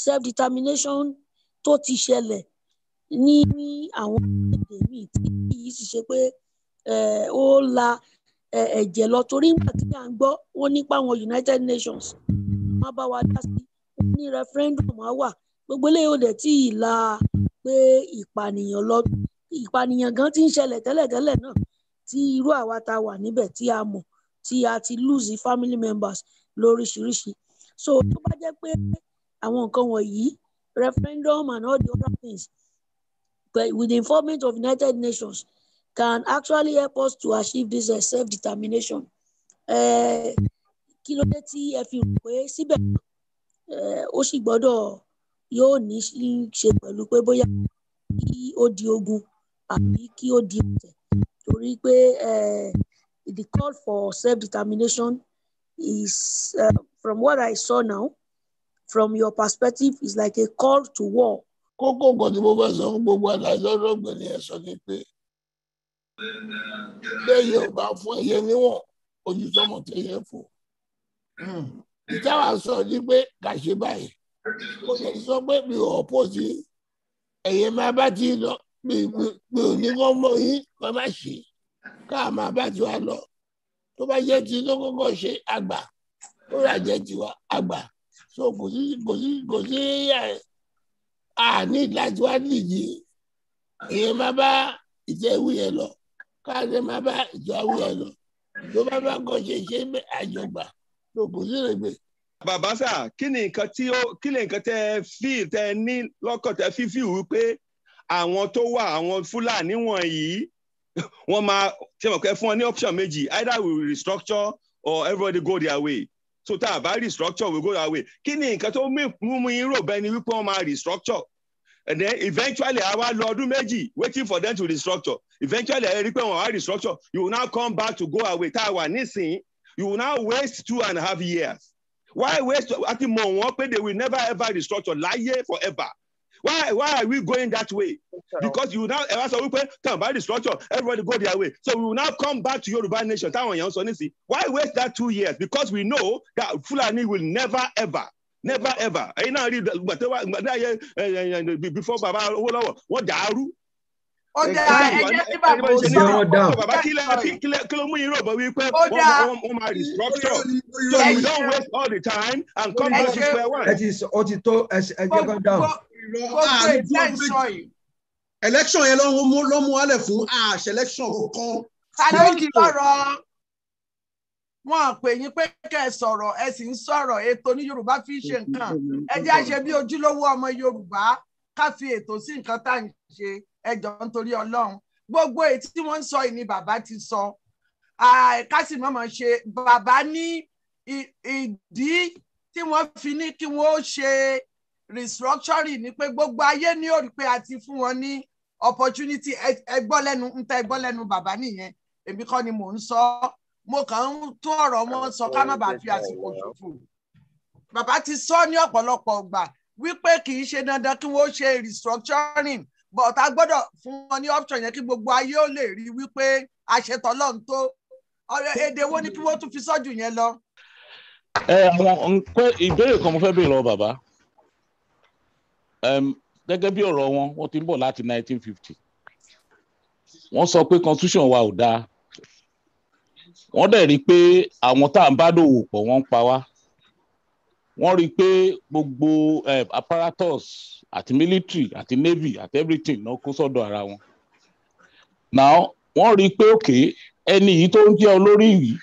self determination tó ti ṣẹlẹ̀ ní àwọn èdè míì tí yìí sì ṣe pé ó la ẹ̀jẹ̀ lọ? Torí nígbà tí à ń gbọ́ wọ́n nípa àwọn United Nations wọ́n bá wa dá sí, wọ́n ní referendum á wà, gbogbo eléyìí ò dẹ̀ tí ì la pé ìpànìyàn lọ. Ìpànìyàn gan ti ń ṣẹlẹ̀ tẹ́lẹ̀tẹ́lẹ̀ náà tí irú àwa ta wà níbẹ̀ tí a mọ̀ tí a ti lose family members lóríṣiríṣi. So tó bá jẹ́ pé àwọn nǹkan wọ̀nyí, referendum and all the other things, but with the involvement of United Nations, can actually help us to achieve this self-determination. Kí ló dé tí ẹ fi rò pé síbẹ̀ ó sì gbọ́dọ̀ yóò ní í ṣe pẹ̀lú pé bóyá kí ó di ogun àbí kí ó di ọ̀tẹ̀? Torí pé the call for self-determination is, from what I saw now, from your perspective, is like a call to war. Kókó nǹkan tí mo fẹ́ sọ fún gbogbo àdájọ́ lọ́gbẹ̀ni ẹ̀ sọ ni pé lẹ́yìn ọba fún ẹyẹ níwọ̀n ojú sọmọ tẹyẹ fò. Ìjáwá sọ ní pé kà ṣe báyìí. Mo lè sọ pé mi ò oppose ẹ̀yẹ máa bá ti lọ, mi ò ní kọ́ mọ́ yín kọ́ má ṣe ká máa bá tiwa lọ. Tó bá jẹ́ ti ló kọ́kọ́ ṣe àgbà, tó rà jẹ́ tiwa àgbà. So kò sí kò sí kò sí àní láti wá nìyí. Ẹ̀yẹ máa bá ìjẹ́wé yẹn lọ, káàdé máa bá ìjẹ́wé yẹn lọ. Tó bá bá kọ́ ṣe ṣe àjọgbà, tó kò sí règbè. Bàbá sà, kí ni nǹkan tí ó kí ni nǹkan tẹ fi tẹ ní lọ́kàn tẹ fífi wípé àwọn tó wà, àwọn Fúlàní wọ̀nyí, wọ́n máa ṣe mọ̀ pé fún wọn ní option méjì: either we restructure or everybody go their way. So tá a bá restructure, we go their way. Kí ni nǹkan tó mú yín rò bẹ́ẹ̀ ni wípé wọ́n máa restructure, and then eventually àwa lọ ọdún 2 waiting for them to restructure? Eventually ẹ rí pé wọ́n wá restructure, you will now come back to go away. Tá a wà nísìnyí, you will now waste 2.5 years. Why waste? Àti mọ̀ wọ́n pé they will never ever restructure láyé forever. Why are we going that way? Because you now ẹ wá sọ wípé tàn bá restructure, everybody go their way. So we will now come back to Yorùbá nation táwọn èèyàn sọ nísìnyí. Why waste that 2 years? Because we know that Fulani will never ever, never ever. Ẹ̀yin náà rí gbàtẹ́wà before baba Awólọ́wọ̀, wọ́n dàrú. Ó dáa, ẹ jẹ́ kí bàbá ó sọ̀rọ̀. Bàbá, kí ló mú yín rò bọ̀ wípé wọ́n máa restructure, so we don't waste all the time and come back to square one? Ẹ ti sọ, ó ti tó, ẹ jẹ́ kó dáhùn. Gbogbo ìtẹ́ ń sọ yìí. Election yẹn ló mú wálẹ̀ fún àṣẹ election kankan. Ta ló ń sọ̀rọ̀? Wọn pè yín pé kẹ́ ẹ sọ̀rọ̀, ẹ sì ń sọ̀rọ̀. Ètò ní Yorùbá fi ṣe nǹkan. Ẹ jẹ́ àṣẹ bí ojúlówó ọmọ Yorùbá, ká fi ètò sí nǹkan tá à ń ṣe. Ẹ jọ̀ọ́, nítorí Ọlọ́run, gbogbo èyí tí wọ́n ń sọ yìí ni bàbá ti sọ. Ká sì mọ̀mọ́ ṣe bàbá ní ìdí tí wọ́n fi ní kí wọ́n ó ṣe restructuring ni pé gbogbo ayé ní ó rí pé a ti fún wọn ní opportunity. Ẹ gbọ́ lẹ́nu ń tẹ́, ẹ gbọ́ lẹ́nu bàbá nìyẹn, èmi kọ́ ni mò ń sọ, mo kàn ń tún ọ̀rọ̀ wọn sọ ká má bàa fi àsìkò ṣòfò. Bàbá ti sọ ní ọ̀pọ̀lọpọ̀ ìgbà wípé kì í ṣe dandan kí wọ́n ṣe restructuring, but a gbọ́dọ̀ fún wọn ní option yẹn kí gbogbo ayé ó lè rí wípé àṣetọ́lọ́run tó. Èdè wo ni kí wọ́n tún fi sọ́jú yẹn lọ? Ẹ àwọn ìbéèrè kan mo fẹ́ béèrè lọ́wọ́ bàbá. Gẹ́gẹ́ bí ọ̀rọ̀ wọn, wọ́n ti ń bọ̀ láti 1950. Wọ́n sọ pé constitution wa ò dáa. Wọ́n dẹ̀ rí i pé àwọn tá à ń bá dòwò pọ̀, wọ́n ń pa wá. Wọ́n rí i pé gbogbo apparatus àti military àti navy àti everything náà kó sọ́dọ̀ ara wọn. Now wọ́n rí i pé òkè ẹni yìí tó ń jẹ́ olórí yìí,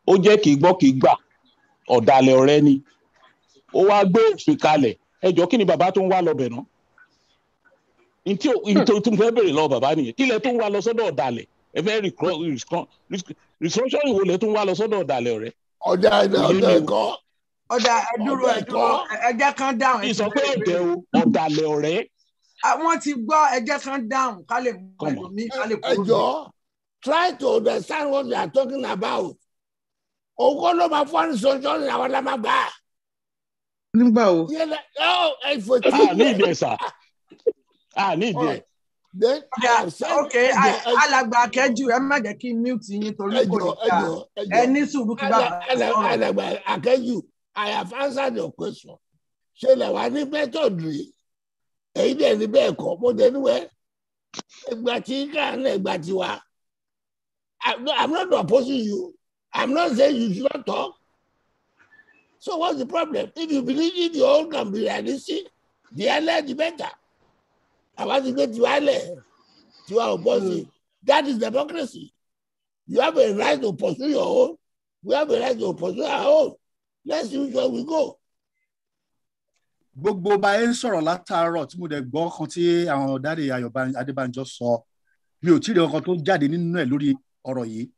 ó jẹ́ kì í gbọ́ kì í gbà, ọ̀dàlẹ̀ ọ̀rẹ́ ni. Ó wá gbé òfin kalẹ̀. Ẹ jọ̀ọ́, kí ni bàbá tó ń wá lọ bẹ̀ náà? Ntí tí mo fẹ́ béèrè lọ́wọ́ bàbá nìyẹn. Kí lẹ tó ń wá lọ sọ́dọ̀ ọ̀dàlẹ̀? Ẹ fẹ́ restructuring wo lẹ tó ń wá lọ sọ́dọ̀ ọ̀dàlẹ̀ ọ̀rẹ́? Ọ̀dàlẹ̀ ọ̀dẹ̀ kọ́. Ọ̀dà, ẹ dúró, ẹ dúró, ẹ jẹ́ kán dáhùn. Ìsọ pé ọ̀dẹ̀ o, ọ̀dàlẹ̀ ọ̀rẹ́. Wọ́n ti gbọ́, ẹ jẹ́ kán dáhùn ká lè mú ẹlòmíì ká lè kúrò. Ẹ jọ̀ọ́, try to understand what we are talking about. Òun kọ́ ló máa fọ́n restructuring, àwọn la máa gbà. Nígbà wo? A ní ìdí ẹ̀ sà, a ní ìdí ẹ̀. Ok, alàgbà Akẹ́jù, ẹ má jẹ́ kí n mute yín torí kò ní ká ẹ ní sùúrù kí bàbá sọ̀rọ̀. Alàgbà Akẹ́jù, I have answered your question. Ṣé lè wá ní method rí? Èyí dẹ̀ ní bẹ́ẹ̀ kọ́, mo dẹ̀ níwẹ̀. Ìgbà tí káà náà ìgbà tiwa. I'm not opposing you. I'm not saying you should not talk. So what's the problem? If you believe in your own can be realistic, the earlier the better. Àwọn ti gbé tiwa lẹ̀, tiwa ò bọ́ sí. That is democracy. You have a right to pursue your own. We have a right to pursue our own. Let's see which way we go. Gbogbo bá ẹ ń sọ̀rọ̀ látàárọ̀ tí mo dẹ̀ gbọ́ kan tí àwọn dáre Ayọ̀ Adébánjọ sọ, mi ò tí ì rí ọkàn tó jáde nínú ẹ̀ lórí ọ̀rọ̀ yìí.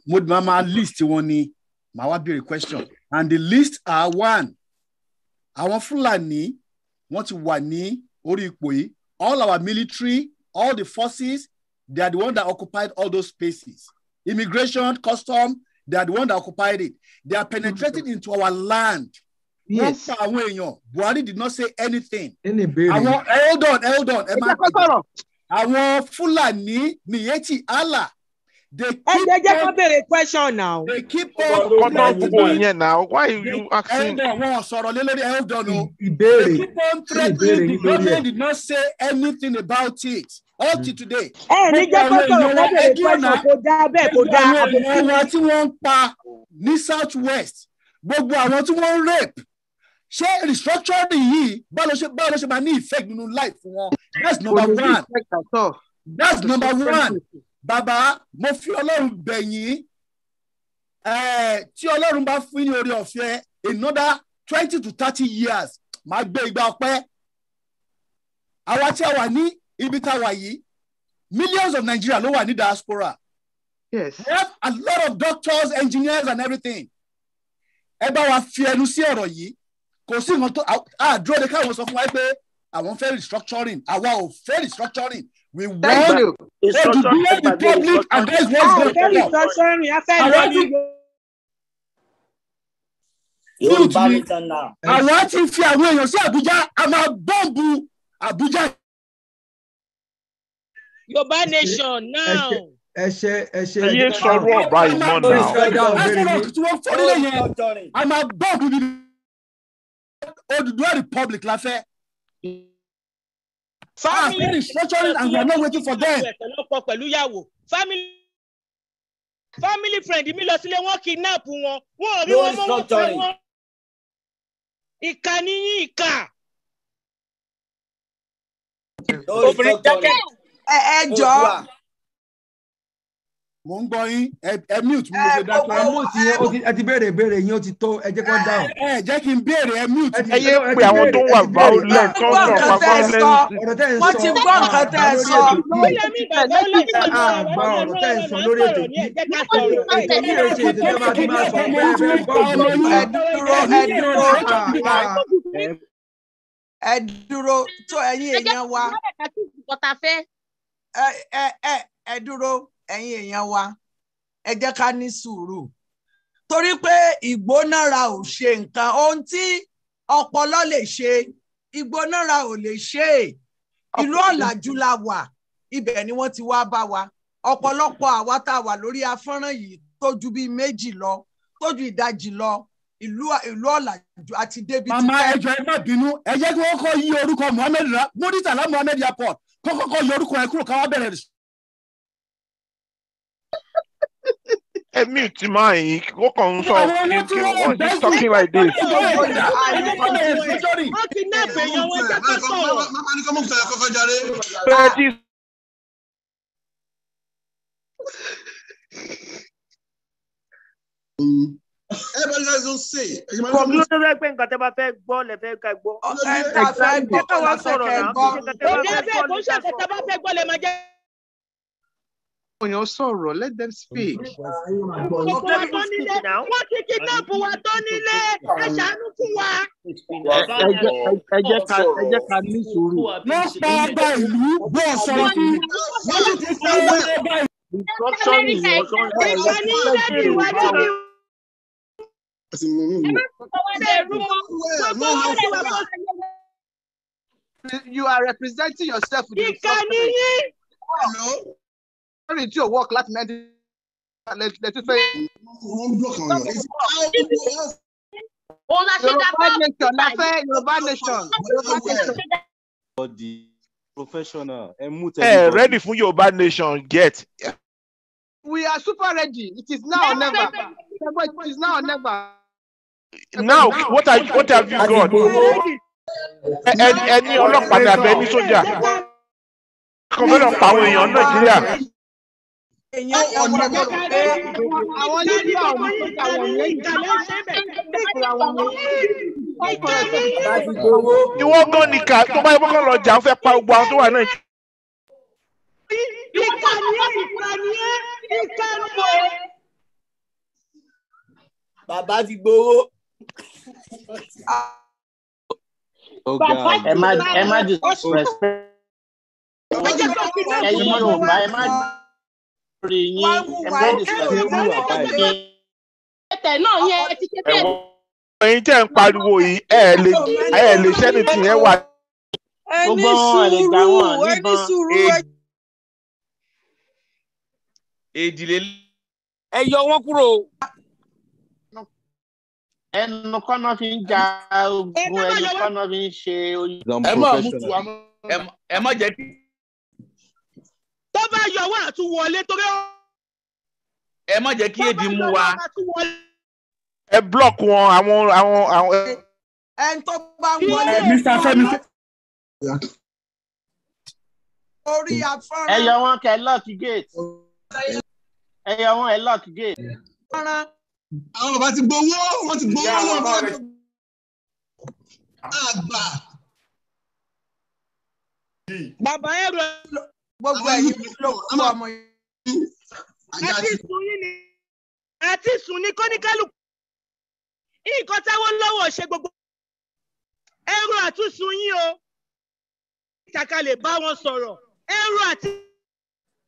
Mo máa list wọn ni màá wá béèrè question, and the list are: one, àwọn Fúlàní, wọ́n ti wà ní orí ipò yìí. All our military, all the forces, they are the one that occupied all those spaces. Immigration, custom, they are the one that occupied it. They are penetrating into our land. Wọ́n pa àwọn èèyàn. Buhari did not say anything. Àwọn, hold on, hold on, ẹ máa, àwọn Fúlàní, Miyetti Allah, They Ẹ keep jẹ́ jẹ́ kó on béèrè question now. they keep on Kọ́tọ́ gbogbo threatening. yẹn now. Why you asking? Ẹ wọn sọ̀rọ̀ lé lórí, ẹ hold on o. They Ìbéèrè, keep on kí ni ìbéèrè threatening. The yín lórí ẹ̀? government did not say anything about it up till today. Ẹ ní Gbogbo jẹ́ kó àwọn sọ̀rọ̀ èèyàn kó wa béèrè ẹdúró question, náà, kò dáa bẹ́ẹ̀, kò gbogbo dáa, àwọn àbòsí èèyàn ni. wa tí wọ́n ń pa ní south west, gbogbo àwọn tí wọ́n ń rape, ṣé restructuring yìí báwo ló ṣe máa ní effect nínú life wọn? That's Kò number lè ní one. effect at all. That's Kò sí number one. effect. Bàbá, mo fi Ọlọ́run bẹ̀ yín. Tí Ọlọ́run bá fún yín ní oore ọ̀fẹ́ another 20 to 30 years, máa gbé igba ọpẹ́. Àwa tí a wà ní ibi tá a wà yìí, millions of Nigeria ló wà ní diaspora. Yes. We have a lot of doctors, engineers and everything. Ẹ bá wa fi ẹnu sí ọ̀rọ̀ yìí. Kò sí nǹkan tó a dúró de káwọn sọ fún wa pé àwọn fẹ́ restructuring. Àwa ò fẹ́ restructuring. We Thank want you. Oduduwa Republic, and that is A what's ò going fẹ́ to come. restructuring, a fẹ́ lọ Àwa ní ti mute Yorùbá mi. nation now. Àwa ti fi àwọn èèyàn sí Àbújá, a máa bọ́ǹbù Àbújá. Yorùbá nation Ẹ now. ṣe, ẹ ṣe, ẹ ṣe, Ẹ ẹ yé jẹ́ ká sọ̀rọ̀ dáhùn. ọ̀bá yìí mọ́ Please, now. ẹ dáhùn Aṣọ béèrè rock yín. tí wọ́n fọ́ No nílé yẹn, restructuring. a máa bọ́ǹbù bíbí. Oduduwa Republic la fẹ́. A Family fẹ́ restructuring and we are not waiting for them. Pẹ̀lú ọkọ pẹ̀lú ìyàwó. Family friend mi lọ sílé, wọn kidnap wọn. Wọn ò rí No wọn mọ́, wọn pa restructuring. wọn. Ìkà ni yín, ìkà. No Obìnrin dákẹ́. restructuring. Ẹ jọ̀ọ́. Oòduà. Mò ń gbọ́ yín, ẹ mute mi, mo Ẹ ṣe dákẹ́. Ẹ mute yín, ẹ ti béèrè ìbéèrè yín, ó ti tó, ẹ jẹ́ kó dáhùn. Ẹ jẹ́ kí n béèrè, ẹ mute Ẹ mi. ti Ẹ yé ẹ pé ti àwọn béèrè tó ẹ wà ti béèrè violent tó ń Gbọ́ sọ̀rọ̀ nǹkan pa tẹ́ ẹ sọ. violence. Ọ̀rọ̀ tẹ́ ẹ̀ ń Wọ́n sọ ti gbọ́ nǹkan àgbà tẹ́ ẹ lórí sọ. ètò yìí. Yẹmí bàbá ó lè sọ̀rọ̀, Àgbà àwọn ọ̀rọ̀ náà tẹ́ ẹ̀ ń sọ lórí ètò sọ̀rọ̀ ní yìí. ẹ jẹ́ ká sọ̀rọ̀. Ètò yìí ò ṣe ètò tẹ́ máa ti máa sọ pé ẹ fẹ́ gbọ́ Ọmọ ìgbọ́ yín. Ẹ dúró, ẹ dúró, ẹ dúró tó ẹ̀yin Ẹ jẹ́ èèyàn wa. ká kí nǹkan ta fẹ́. Ẹ ẹ ẹ ẹ dúró, ẹ̀yin èèyàn wa, ẹ jẹ́ ká ní sùúrù torí pé ìgbónára ò ṣe nǹkan. Ohun tí ọpọlọ lè ṣe, ìgbónára ò lè ṣe é. Ìlú ọ̀làjú la wà, ibẹ̀ ni wọ́n ti wá bá wa. Ọ̀pọ̀lọpọ̀ àwa tá a wà lórí afọ́nrán yìí tó ju bíi méjì lọ, tó ju ìdajì lọ, ìlú ọ̀làjú àti débi ti Màmá, pẹ́. ẹ jọ̀ọ́, ẹ má bínú. Ẹ jẹ́ kí wọ́n kọ́ yí orúkọ Muhammed Muritala Muhammed Airport, kọ́kọ́ yọ orúkọ ẹ kúrò káwá bẹ̀rẹ̀. Ẹ mute máa yín, ó kàn ń sọ Àwọn owó tí kí wọ́n wọ́n bẹ́ just sí talking like this. Wọ́n kidnap èèyàn wọn, ẹ jẹ́ ká sọ̀rọ̀. Ẹ ti Kò kí ló tó fẹ́ pé nǹkan tẹ́ bá fẹ́ gbọ́ lẹ fẹ́ ká gbọ́. Ẹ tá a fẹ́ gbọ́ Jẹ́ káwa la fẹ́ sọ̀rọ̀ kẹ́ ẹ náà. gbọ́. Kì í ṣe nǹkan tẹ́ Kò bá dáa fẹ́ bẹ́ẹ̀, gbọ́ kò ní ń ṣe ká nǹkan sọ. tẹ́ bá fẹ́ gbọ́ lẹ máa jẹ́. Èèyàn sọ̀rọ̀, let them speak. Gbogbo wa Let tó people nílé, speak now. wọ́n ti kidnap wa tó nílé, ẹ ṣàánú fún wa. Ẹ jẹ́ ká ní sùúrù. Wọ́n pa ọba ìlú, wọ́n sọ̀rọ̀ sí i. Wọ́n sì ti pa ọba ìlú. Restructuring ni wọ́n sọ. Ìkà ni yín, dádì wa, dádì ṣèrú gbogbo wa ti wà kó. You are representing yourself with the Ìkà ni restructuring. yín. Restructuring tí ò work láti 19 lẹ́tí fẹ́. Òun la ṣe dá Yorùbá nation la fẹ́, Yorùbá nation, Yorùbá nation. Everybody professional, ẹ mute Ẹ everybody. ready fún Yorùbá nation get. We are super ready. It is now or never. It is now or never. Now what have you A ti got? gbowó. Ẹ ní ọlọ́pàá ní abẹ ní sójà. Kàn fẹ́ lọ pa àwọn èèyàn Nàìjíríà. Èèyàn ọ̀nà pé Àwọn Ìkà ni Libya ò gbogbo ní yín, sójà ìkà ni wọn yín, ní ìkà lẹ́ ń ṣe bẹ̀. ìkura wọn ní. Ìkà ni yín. Bàbá ti gbowó. Ìwọ gan nìkà tó bá yẹ kó lọ jà ń fẹ́ pa gbogbo àwọn tó wà náà. Ìkà ni ẹ́, ìkà ni ẹ́, ìkà ni ẹ́. Bàbá ti gbowó. Ó ga Bàbá o. ti Ẹ má pa ẹ má wọn. disrespect Ẹ jẹ́ kó kidnap ẹ̀yin gbogbo wa. Yorùbá, ẹ má rí yín, wọ́n ẹ hùwà má ẹ disrespect Irú bàbá yìí. Ẹ̀tẹ̀ náà yẹn ẹ ti ṣe bẹ́ẹ̀. Ẹ̀wọ̀n ẹ̀yin tẹ́ ń pariwo yìí, ẹ lè ṣẹ́ni tì yẹn wà. Ẹ ní Gbogbo wọn lè gbà sùúrù, wọn ẹ ní níbọn. sùúrù, ẹ Èdìlé. Ẹ yọ wọn kúrò. Ẹnu kọ́nà fi ń ja ogun, ẹnu kọ́nà fi ń ṣe oyún. Ẹ má mú tu àmọ́. Ẹ má jẹ́ kí. Tó bá yọ wọn àtún wọlé torí. Ẹ má jẹ́ kí èdè mú wa. Ẹ block wọn àwọn. Ẹni tó bá ń wọlé. Mr. Fẹ́mi. Orí afárá. Ẹ yọ wọn kẹ lock gate. Ẹ yọ wọn ẹ lock gate. Àwọn bàbá ti gbowó, wọ́n ti gbowó lọ́wọ́ àgbà. Bàbá ẹ̀rọ. Gbogbo ẹ̀yin ló kú ọmọ yìí. Àti sùn yín ni àti sùn ní kọ́níkálùkù. Nǹkan táwọn lọ́wọ́ ṣe gbogbo. Ẹ̀rọ àtúnṣun yín o. Kàkà lè bá wọn sọ̀rọ̀. Ẹ̀rọ àti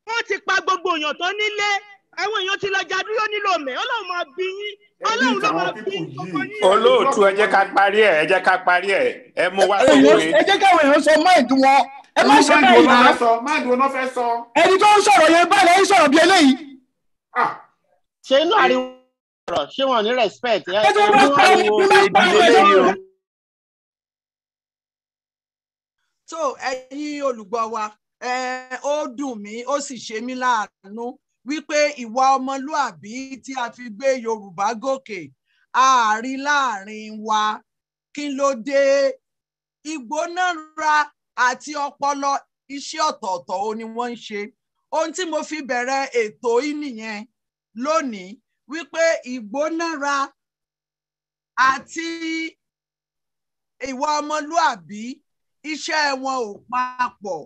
wọ́n ti pa gbogbo èèyàn tó nílé. Àwọn èèyàn ti lọ jà dúró nílò mẹ́. Ọlọ́run máa bí yín. Ọlọ́run ló máa bí gbogbo yín. Olóòtú, ẹ jẹ́ ká parí ẹ̀, ẹ jẹ́ ká parí ẹ̀, ẹ mú wá sópin. Ẹ jẹ́ káwọn èèyàn sọ mind wọn, ẹ má ṣe báyìí náà. Mind wo náà fẹ́ sọ. Ẹni tó ń sọ̀rọ̀ yẹn báyìí lẹ́yìn sọ̀rọ̀ bí eléyìí. Ṣé inú ariwo ọ̀rọ̀ ṣé wọn ní respect? Ẹ tó bá parí bí má parí ẹ̀ lọ́wọ́. So ẹ̀yin olùgbọ́ wa, ó dùn mí, ó sì ṣe mí láàánú wípé ìwà ọmọlúàbí tí a fi gbé Yorùbá gòkè àárín láàrin wa. Kí ló dé? Ìgbónára àti ọpọlọ iṣẹ́ ọ̀tọ̀ọ̀tọ̀ ó ní wọ́n ń ṣe. Ohun tí mo fi bẹ̀rẹ̀ ètò yìí nìyẹn lónìí, wípé ìgbónára àti ìwà ọmọlúàbí iṣẹ́ wọn ò papọ̀.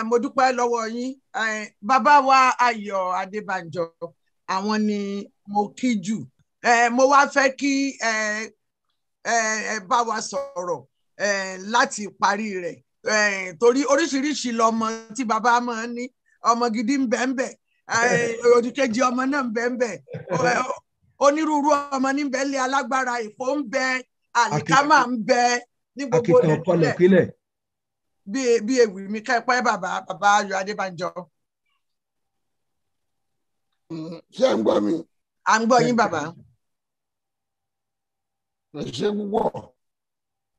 Mo dúpẹ́ lọ́wọ́ yín, bàbá wa Ayọ̀ Adébánjọ, àwọn ni mo kí jù. Mo wá fẹ́ kí ẹ bá wa sọ̀rọ̀ láti parí rẹ̀, torí oríṣiríṣi lọmọ tí bàbá máa ń ní. Ọmọ gidi ń bẹ ń bẹ, òdìkejì ọmọ náà ń bẹ ń bẹ, onírúurú ọmọ ní bẹ lé alágbára, ìfò ń bẹ, àlìkámà ń bẹ ní gbogbo ilẹ̀. Bí ewì mi kẹ́pẹ́ bàbá Ayọ̀ Adébánjọ. Ṣé ń gbọ́ mi? À ń gbọ́ yín bàbá. Ẹ ṣe púpọ̀.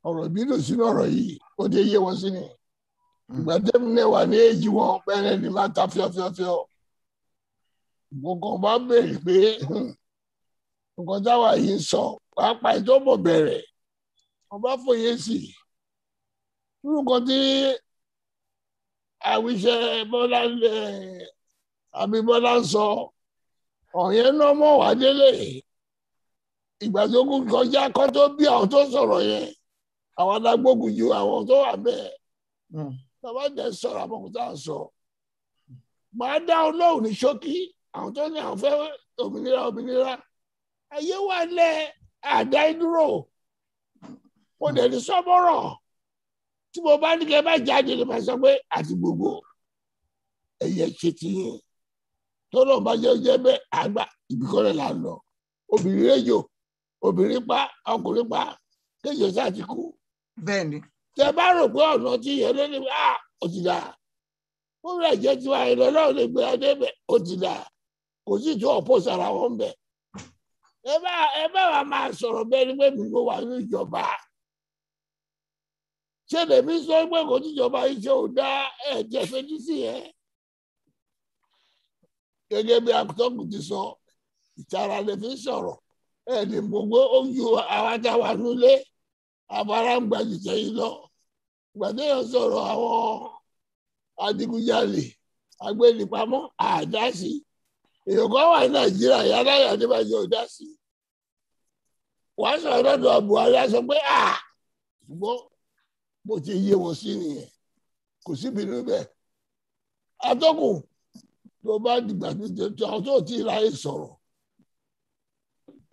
Ọ̀rọ̀ ìbílò sínú ọ̀rọ̀ yìí, ó dé yé wọn sí ni. Ìgbà tẹ́mi náà wà ní èjì wọn, bẹ́ẹ̀ ni máa ta fíọ́fíọ́fíọ́. Gbogbo bá béèrè pé nǹkan táwa yìí ń sọ, pàápàá ìtọ́bọ̀ bẹ̀rẹ̀, wọ́n bá fòye sí i. Nǹkan tí àwíṣẹ Bọ́lá àbí Bọ́lá ń sọ ọ̀yẹ́ náà mọ̀ wá délé. Ìgbà tó kú kọjá kọ́ tó bí àwọn tó sọ̀rọ̀ yẹn, àwọn alágbógun ju àwọn tó wà bẹ́ẹ̀. Bàbá jẹ́ sọ̀rọ̀ àbọ̀kù tá à ń sọ. Màá dá Ọlọ́run ní ṣókí, àwọn tó ní àwọn fẹ́ òmìnira òmìnira. Ayé wà lẹ̀ àdá ìdúró. Mo dẹ̀ ní sọ́mọ́rọ̀. Tí mo bá ní kẹ́ bá jáde lè máa sọ pé àti gbogbo ẹ̀yẹ ṣe ti yín. Tó lọ́n bá jẹ́ jẹ́ bẹ́ẹ̀ àgbà ìbíkọ́lẹ̀ là ń lọ. Obìnrin réjò, obìnrin pa, ọkùnrin pa, kéjọ sáà ti kú. Bẹ́ẹ̀ni. Tẹ bá rò pé ọ̀nà tí ìyẹn ló ní à ó ti dà. Ó rẹ̀ jẹ́ tiwa ìlọ náà lè gbé adé bẹ̀ ó ti dà. Kò sì tó ọ̀pọ̀ sára wọn bẹ̀. Ẹ bá wa máa sọ̀rọ̀ bẹ́ẹ̀ ni pé mi kò wà ní ìjọba. Ṣé lèmi sọ pé kò tíjọba iṣẹ́ ò dá ẹ̀jẹ̀ fetí sí yẹn? Gẹ́gẹ́ bí akutọ́kù ti sọ, ìtara lè fi sọ̀rọ̀. Ẹ ní gbogbo ojú àwa tá a wà nílé, afárá ń gbajù sẹ́yìn lọ. Ìgbà téèyàn sọ̀rọ̀ àwọn adigunjalè, agbénipamọ́, àdásí. Èèyàn kan wà ní Nàìjíríà, ìyá aláya Adébájọ ò dá sí. Wàá sọ̀rọ̀ lọ́dọ̀ Buhari, á sọ pé à ṣùgbọ́n bó ti yé wọn sí nìyẹn, kò síbi níbẹ̀. Atọ́kùn tó bá dìgbà tó àwọn tó ti ráyè sọ̀rọ̀,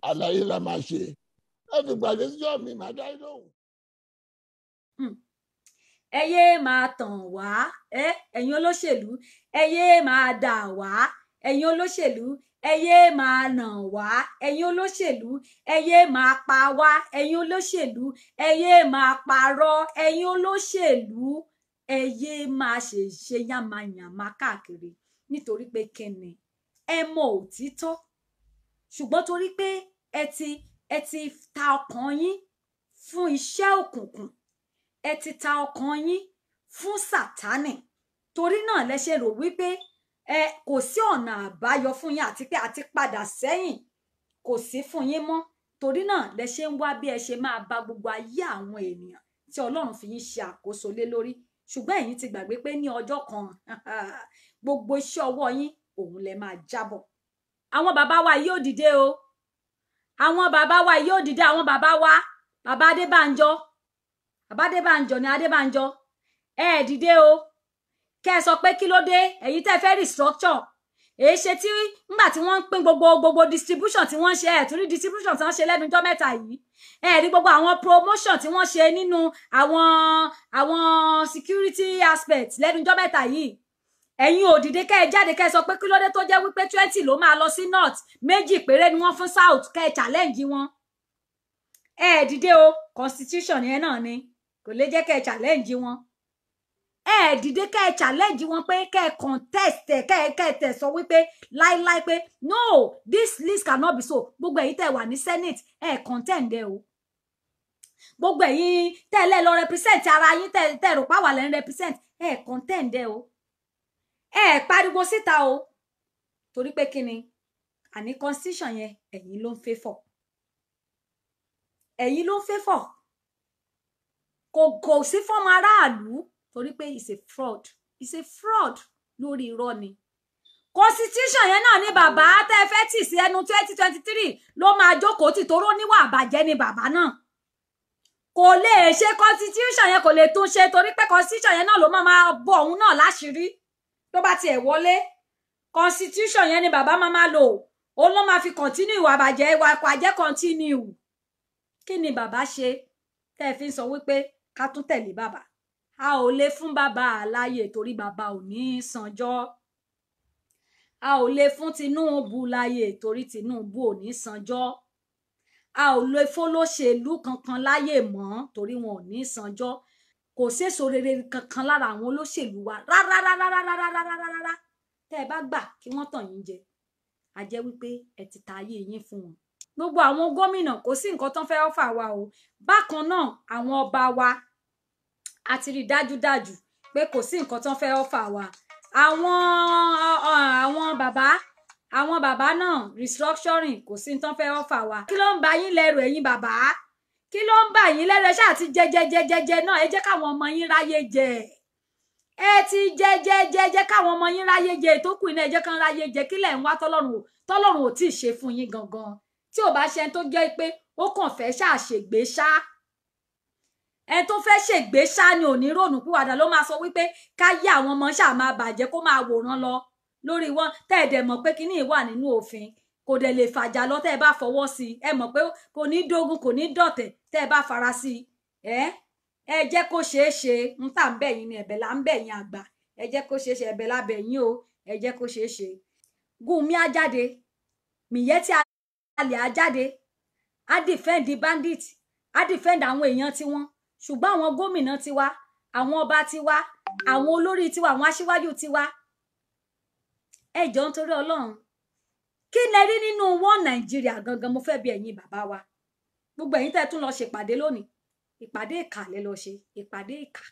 àlàyé la máa ṣe. Ẹ fi gbàdé síjọ́ mi, màá dá lóhùn. Ẹ yéé máa tàn wá, ẹ̀yin olóṣèlú, ẹ yéé máa dà wá, ẹ̀yin olóṣèlú, ẹ yéé máa nà wá, ẹ̀yin olóṣèlú, ẹ yéé máa pa wá, ẹ̀yin olóṣèlú, ẹ yéé máa parọ́, ẹ̀yin olóṣèlú, ẹ yéé máa ṣe ṣe yàmàyàmà káàkiri. Nítorí pé kíni, ẹ mọ òtítọ́, ṣùgbọ́n torí pé ẹ ti ta ọkàn yín fún iṣẹ́ òkùnkùn, ẹ ti ta ọkàn yín fún Sátánì, torí náà lẹ ṣe rò wípé ẹ kò sí ọ̀nà àbáyọ fún yín, àti pé àti padà sẹ́yìn kò sí fún yín mọ́. Torí náà lẹ ṣe ń wá bí ẹ ṣe máa ba gbogbo ayé àwọn ènìyàn tí Ọlọ́run fi yín ṣe àkóso lé lórí. Ṣùgbọ́n ẹ̀yin ti gbàgbé pé ní ọjọ́ kan, gbogbo iṣẹ́ ọwọ́ yín òun lẹ máa jábọ̀. Àwọn bàbá wa yóò dìde o, àwọn bàbá wa yóò dìde. Àwọn bàbá wa, bàbá Adébánjọ, bàbá Adébánjọ ní Adébánjọ, ẹ dìde o, kẹ́ ẹ sọ pé kí ló dé ẹ̀yin tẹ́ fẹ́ restructure. Èyí ṣe tí ńgbà tí wọ́n ń pín gbogbo distribution tí wọ́n ń ṣe, ẹ̀ tún rí distribution tí wọ́n ṣe lẹ́nu ọjọ́ mẹ́ta yìí, ẹ̀ rí gbogbo àwọn promotion tí wọ́n ṣe nínú àwọn security aspect lẹ́nu ọjọ́ mẹ́ta yìí. Ẹ̀yin ò dìde kẹ́ ẹ jáde kẹ́ ẹ sọ pé kí ló dé tó jẹ́ wípé 20 ló máa lọ sí north, 2 péré ni wọ́n fún south, kẹ́ ẹ challenge wọn. Ẹ dìde o. Constitution yẹn náà ni kò lè jẹ́ kẹ́ ẹ challenge wọn. Ẹ dìde kẹ́ ẹ challenge wọn, pé kẹ́ ẹ contest ẹ, kẹ́ ẹ tẹ̀ sọ wípé láíláí, pé no, this list cannot be so. Gbogbo ẹ̀yin tẹ́ wà ní senate, ẹ contend ẹ o. Gbogbo ẹ̀yin tẹ́ lẹ́ lọ represent ara yín, tẹ́ rò páwà lẹ́ ń represent, ẹ contend ẹ o. Ẹ pariwo síta o, torí pé kí ni? Àní constitution yẹn, ẹ̀yin ló ń favour, ẹ̀yin ló ń favour, kò sí fọ́mọ aráàlú, torí pé it's a fraud, it's a fraud. Lórí irọ́ ni constitution yẹn náà ní. Bàbá tẹ́ fẹ́ tì sí ẹnu 2023 ló máa jókòó tì, toró níwà àbàjẹ́ ni bàbá náà. Kò lè ṣe constitution yẹn, kò lè tún ṣe, torí pé constitution yẹn náà ló máa bọ òun náà láṣìírí tó bá tiẹ̀ wọlé. Constitution yẹn ni bàbá máa lò, òun ló máa fi continue ìwà àbàjẹ́, ìwà àjẹ́ continue. Kí ni bàbá ṣe tẹ́ ẹ fi ń sọ wípé ká tún tẹ̀lé bàbá? A ò lè fún bàbá láàyè, torí bàbá ò ní í sanjọ́. A ò lè fún Tinubu láàyè, torí Tinubu ò ní sanjọ́. A ò lè fọlọ́ṣèlú kankan láàyè mọ́, torí wọn ò ní sanjọ́. Kò séso rere kankan lára àwọn olóṣèlú wa rárá rárá rárá rárá rárá rárá. Tẹ́ ẹ bá gbà kí wọ́n tàn yín jẹ, a jẹ́ wípé ẹ ti ta ayé yín fún wọn. Gbogbo àwọn gómìnà, kò sí nǹkan tán fẹ́ ọ́fà wa o. Bákan náà, àwọn ọba wa, a ti rí dájúdájú pé kò sí nǹkan tán fẹ́ ọ́fà wa. Àwọn bàbá náà, restructuring, kò sí nǹkan fẹ́ ọ́fà wa. Kí ló ń ba yín lẹ́rù, ẹ̀yin bàbá? Kí ló ń bà yín lẹ́rù? Ẹ ṣáà ti jẹ jẹ jẹ jẹ jẹ náà, ẹ jẹ́ káwọn ọmọ yín ráyè jẹ. Ẹ ti jẹ jẹ jẹ jẹ, káwọn ọmọ yín ráyè jẹ. Tó kù iná, ẹ jẹ́ kán ráyè jẹ. Kí lẹ̀ ń wá tọ́lọ́run ò tí ì ṣe fún yín gangan? Tí ò bá ṣe ẹni tó jẹ́ pé ó kàn fẹ́ ṣàṣègbè ṣá, ẹni tó fẹ́ ṣègbè ṣá ni ò ní rònú pìwàdà, ló máa sọ wípé káyé àwọn ọmọ ṣáà máa bàjẹ́, kó máa wòran lọ lórí wọn. Tẹ́ ẹ̀ dẹ̀ mọ̀ pé kíní wà nínú òfin, kò dẹ̀ lè fàjà lọ. Tẹ́ ẹ bá fọwọ́ sí i, ẹ mọ̀ pé kò ní dógún, kò ní dọ̀tẹ̀. Tẹ́ ẹ bá fara sí i, ẹ jẹ́ kó ṣeé ṣe. Ń tà ń bẹ̀ yín ni, ẹ̀bẹ̀ là ń bẹ̀ yín àgbà, ẹ jẹ́ kó ṣeé ṣe. Ẹ̀bẹ̀ la bẹ̀ yín o, ẹ jẹ́ kó ṣeé ṣe. Gumi á jáde, Miyetti Allah á jáde, á defend bandit, á defend àwọn èèyàn tiwọn. Ṣùgbọ́n àwọn gómìnà tiwa, àwọn ọba tiwa, àwọn olórí tiwa, àwọn aṣíwájú tiwa, ẹ jọ̀ọ́, nítorí Ọlọ́run, kí lẹ rí nínú wọn Nàìjíríà gangan? Mo fẹ́ bi ẹ̀yin bàbá wa, gbogbo ẹ̀yin tẹ́ tún lọ ṣèpàdé lónìí, ìpàdé ìkà lẹ lọ ṣe, ìpàdé ìkà.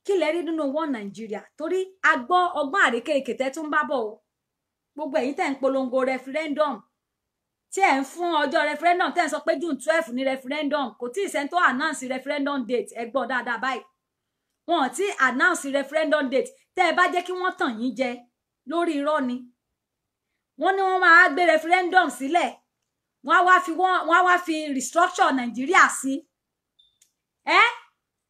Kí lẹ rí nínú wọn Nàìjíríà? Torí a gbọ́ ọgbọ́n àrékèrèkè tẹ́ tún bá bọ̀ o. Gbogbo ẹ̀yin tẹ́ ń polongo referendum, tí ẹ̀ ń fún ọjọ́ referendum, tẹ́ ń sọ pé June 12 ní referendum, kò tí ì sẹ́ni tó announce referendum date. Ẹ gbọ́ dáadáa báyìí, wọn ò tí announce referendum date. Tẹ́ ẹ bá jẹ́ kí wọ́n tàn yín jẹ lórí irọ́ ni. Wọ́n ní wọ́n máa gbé referendum sílẹ̀, wọ́n á wá fi restructure Nàìjíríà sí ẹ.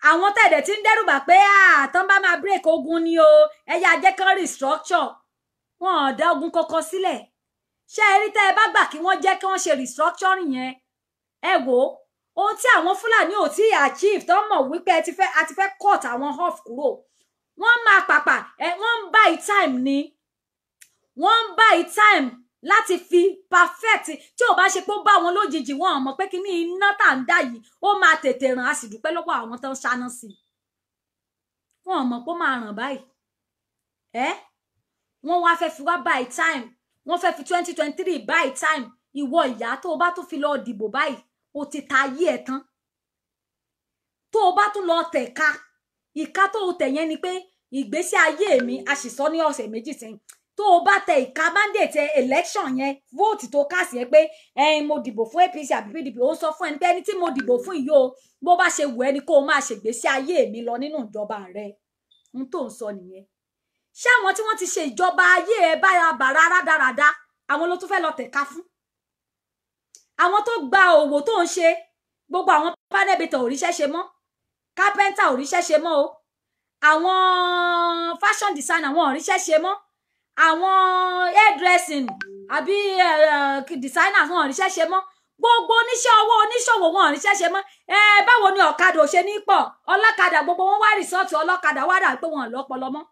Àwọn tẹ̀dẹ̀ tí ń dẹ́rùbà pé àtàn bá máa break ogun ni o, ẹ yá jẹ́ kán restructure. Wọn ò dá ogun kankan sílẹ̀. Ṣé ẹ rí, tẹ́ ẹ bá gbà kí wọ́n jẹ́ kí wọ́n ṣe restructuring yẹn, ẹ wò ó, ohun tí àwọn Fúlàní ò tí ì achieve, tó mọ̀ wípé ẹ ti fẹ́ a ti fẹ́ cut àwọn off kúrò, wọ́n máa pàpà ẹ, wọ́n ń buy time ni, wọ́n ń buy time láti fi perfect. Tí ò bá ṣe pé ó bá wọn lójijì, wọn ò mọ̀ pé kíní iná tá à ń dá yìí, ó máa tètè ràn. Á sì dúpẹ́ lọ́wọ́ àwọn tó ń ṣáná sí i. Wọn ò mọ̀ pé ó máa ràn báyìí. Ẹ Wọ́n wá fẹ́ fi wá buy time, wọ́n fẹ́ fi 2023 buy time. Ìwọ ìyá tó o bá tún fi lọ dìbò báyìí, o ti ta ayé ẹ̀ tán. Tó o bá tún lọ tẹ̀ka, ìka tó o tẹ̀ yẹn ni pé ìgbésí ayé mi, a sì sọ ní ọ̀sẹ̀ 2 sẹ́yìn, tó o bá tẹ ìka mandate election yẹn, vote tó kà sí yẹn pé ẹyin mo dìbò fún APC àbí PDP, ó ń sọ fún ẹni pé ẹni tí mo dìbò fún yìí o, bó bá ṣe wù ẹ́ ni kó o máa ṣègbésí ayé mi lọ nínú ìjọba rẹ. N tó ń sọ nìyẹn. Ṣé àwọn tí wọ́n ti ṣe ìjọba ayé ẹ bára bàrà rádaràda, àwọn ló tún fẹ́ lọ tẹ̀ka fún? Àwọn tó gba òwò tó ń ṣe, gbogbo àwọn panẹ́bìtà ò ríṣẹ́ ṣe mọ́, kápẹ́ńtà ò ríṣẹ́ ṣe mọ́ o, àwọn fashion designer wọn ò ríṣẹ́ ṣe mọ́, àwọn hairdressing àbí designers wọn ò ríṣẹ́ ṣe mọ́, gbogbo oníṣẹ́ ọwọ́ oníṣòwò wọn ò ríṣẹ́ ṣe mọ́. Báwo ni ọ̀kadà ò ṣe ní pọ̀? Ọlọ́kadà gbogbo wọn wá rìsọ́ọ̀tì ọlọ́kadà wá dà pé wọn ò lọ́pọlọ mọ́.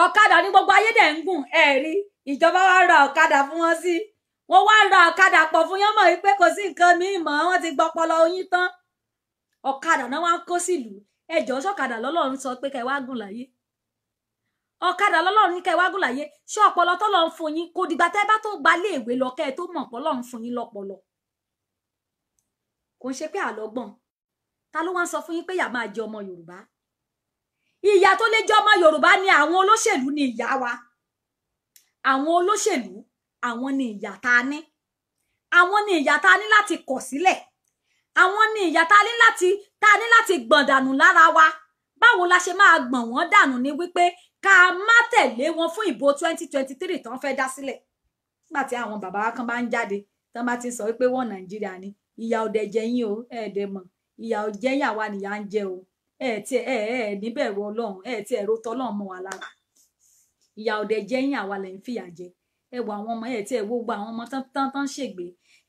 Ọ̀kadà ní gbogbo ayé dẹ̀ ń gùn. Ẹ̀ rí ìjọba wá ra ọ̀kadà fún wọn sí, wọ́n wá ra ọ̀kadà pọ̀ fún yán, mọ̀ wípé kò sí nǹkan míì mọ́, wọ́n ti gbọ́pọlọ oyin tán. Ọ̀kadà náà wá ń kó sílùú. Ẹjọ́ sọ̀kadà lọ́lọ́run sọ pé kẹ́ wá gùn láyé? Ọ̀kadà lọ́lọ́run ní kẹ́ wá gùn láyé? Ṣé ọpọlọ tọ́lọ́run fún yín kò dìgbà tẹ́ bá tó gba iléèwé lọ kẹ́ ẹ tó mọ̀ pọ́lọ́run fún yín lọ́pọlọ? Kò ń ṣe pé àlọ́gbọ̀n. Ta ló wá ń sọ fún yín pé ìyà máa jẹ ọmọ Yorùbá? Ìyà tó lè jẹ ọmọ Yorùbá ni àwọn olóṣèlú, ni ìyà wa. Àwọn olóṣèlú, àwọn ni ìyà tá a ní, àwọn ni ìyà tá a ní láti kọ̀ sílẹ̀, àwọn ni ìyà tá a ní láti gbọ̀n dànù lára wa. Báwo la ṣe máa gbọ̀n wọ́n dànù ni wípé ká má tẹ̀lé wọn fún ìbò 2023 tán fẹ́ dá sílẹ̀. Nígbà tí àwọn bàbá wa kan bá ń jáde tán bá ti sọ wípé wọ́n Nàìjíríà ni, ìyà ò dẹ̀ jẹ yín o, ẹ̀ dẹ̀ mọ̀ ìyà ò jẹ yín, àwa nìyà ń jẹ o. Ẹ̀ tí ẹ̀ ẹ̀ níbẹ̀rù Ọlọ́run, ẹ̀ tí ẹ̀ ro tọ́lọ́run mọ́ wa lára. Ìyà ò dẹ̀ jẹ yín, àwa lẹ̀ ń fìyà jẹ. Ẹ wo àwọn ọmọ, ẹ tí ẹ wo gbogbo àwọn ọmọ tán tán ṣègbè,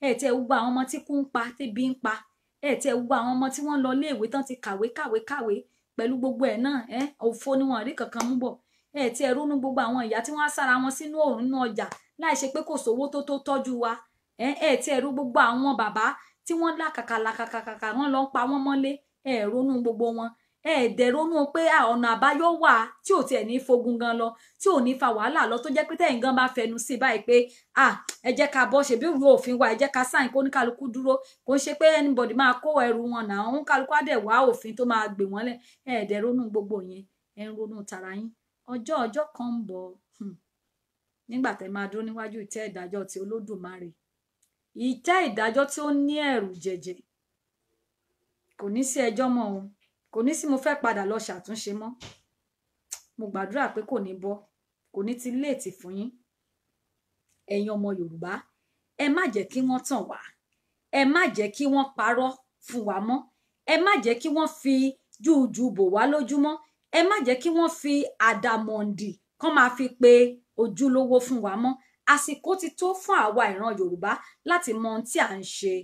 ẹ tí ẹ wo gbogbo àwọn ọmọ tí kú ń pa, tébi ń pa, ẹ tí ẹ wo gbogbo àwọn ọmọ tí wọ́n lọ iléèwé tán ti kàwé kàwé kàwé pẹ̀lú gbogbo ẹ̀ náà, ẹ òfo ni wọ́n rí kankan mú bọ̀. Ẹ tí ẹ ronú gbogbo àwọn ìyá tí wọ́n á sára wọn sínú òòrùn nínú ọjà láì ṣe pé kò sówó tó tó tọ́jú wa. Ẹ tí ẹ ro gbogbo àwọn bàbá tí wọ́n làkàkà làkàkàkà wọ́n lọ ń pa wọ́n mọ́lé. Ẹ ronú gbogbo wọn. Ẹ dẹ̀ ronú pé ọ̀nà àbáyọ wà tí ò tiẹ̀ ní fogun gan lọ, tí ò ní fa wàhálà lọ, tó jẹ́ pé tẹ̀yìn gan bá fẹnu sí báyìí pé ẹ jẹ́ ká bọ́ ṣe bí ìwé òfin wa, ẹ jẹ́ ká sáìn kó oníkálukú dúró, kò ń ṣe pé anybody máa kó ẹrù wọn náà, oníkálukú á dẹ̀ wá òfin tó máa gbè wọ́n lẹ̀. Ẹ dẹ̀ ronú gbogbo yẹn, ẹ ń ronú tara yín. Ọjọ́ ọjọ́ kan ń bọ̀ nígbà tẹ́ máa dúró níwájú ìtẹ́ ìdájọ́ ti Olódùmarè, ìtẹ́ ìdájọ́ tí ó ní ẹ̀rù jẹ̀jẹ̀. Kò ní sí ẹjọ́ mọ́ o, kò ní sí mo fẹ́ padà lọ ṣàtúnṣe mọ́. Mo gbàdúrà pé kò ní bọ́, kò ní ti léètì fún yín. Ẹ̀yin ọmọ Yorùbá, ẹ má jẹ́ kí wọ́n tàn wá, ẹ má jẹ́ kí wọ́n parọ́ fún wa mọ́, ẹ má jẹ́ kí wọ́n fi júùjù bò wá lójúmọ́, ẹ má jẹ́ kí wọ́n fi àdàmọ̀ǹdì kán máa fi pe ojúlówó fún wa mọ́. Àsìkò ti tó fún àwa ìran Yorùbá láti mọ ohun tí à ń ṣe.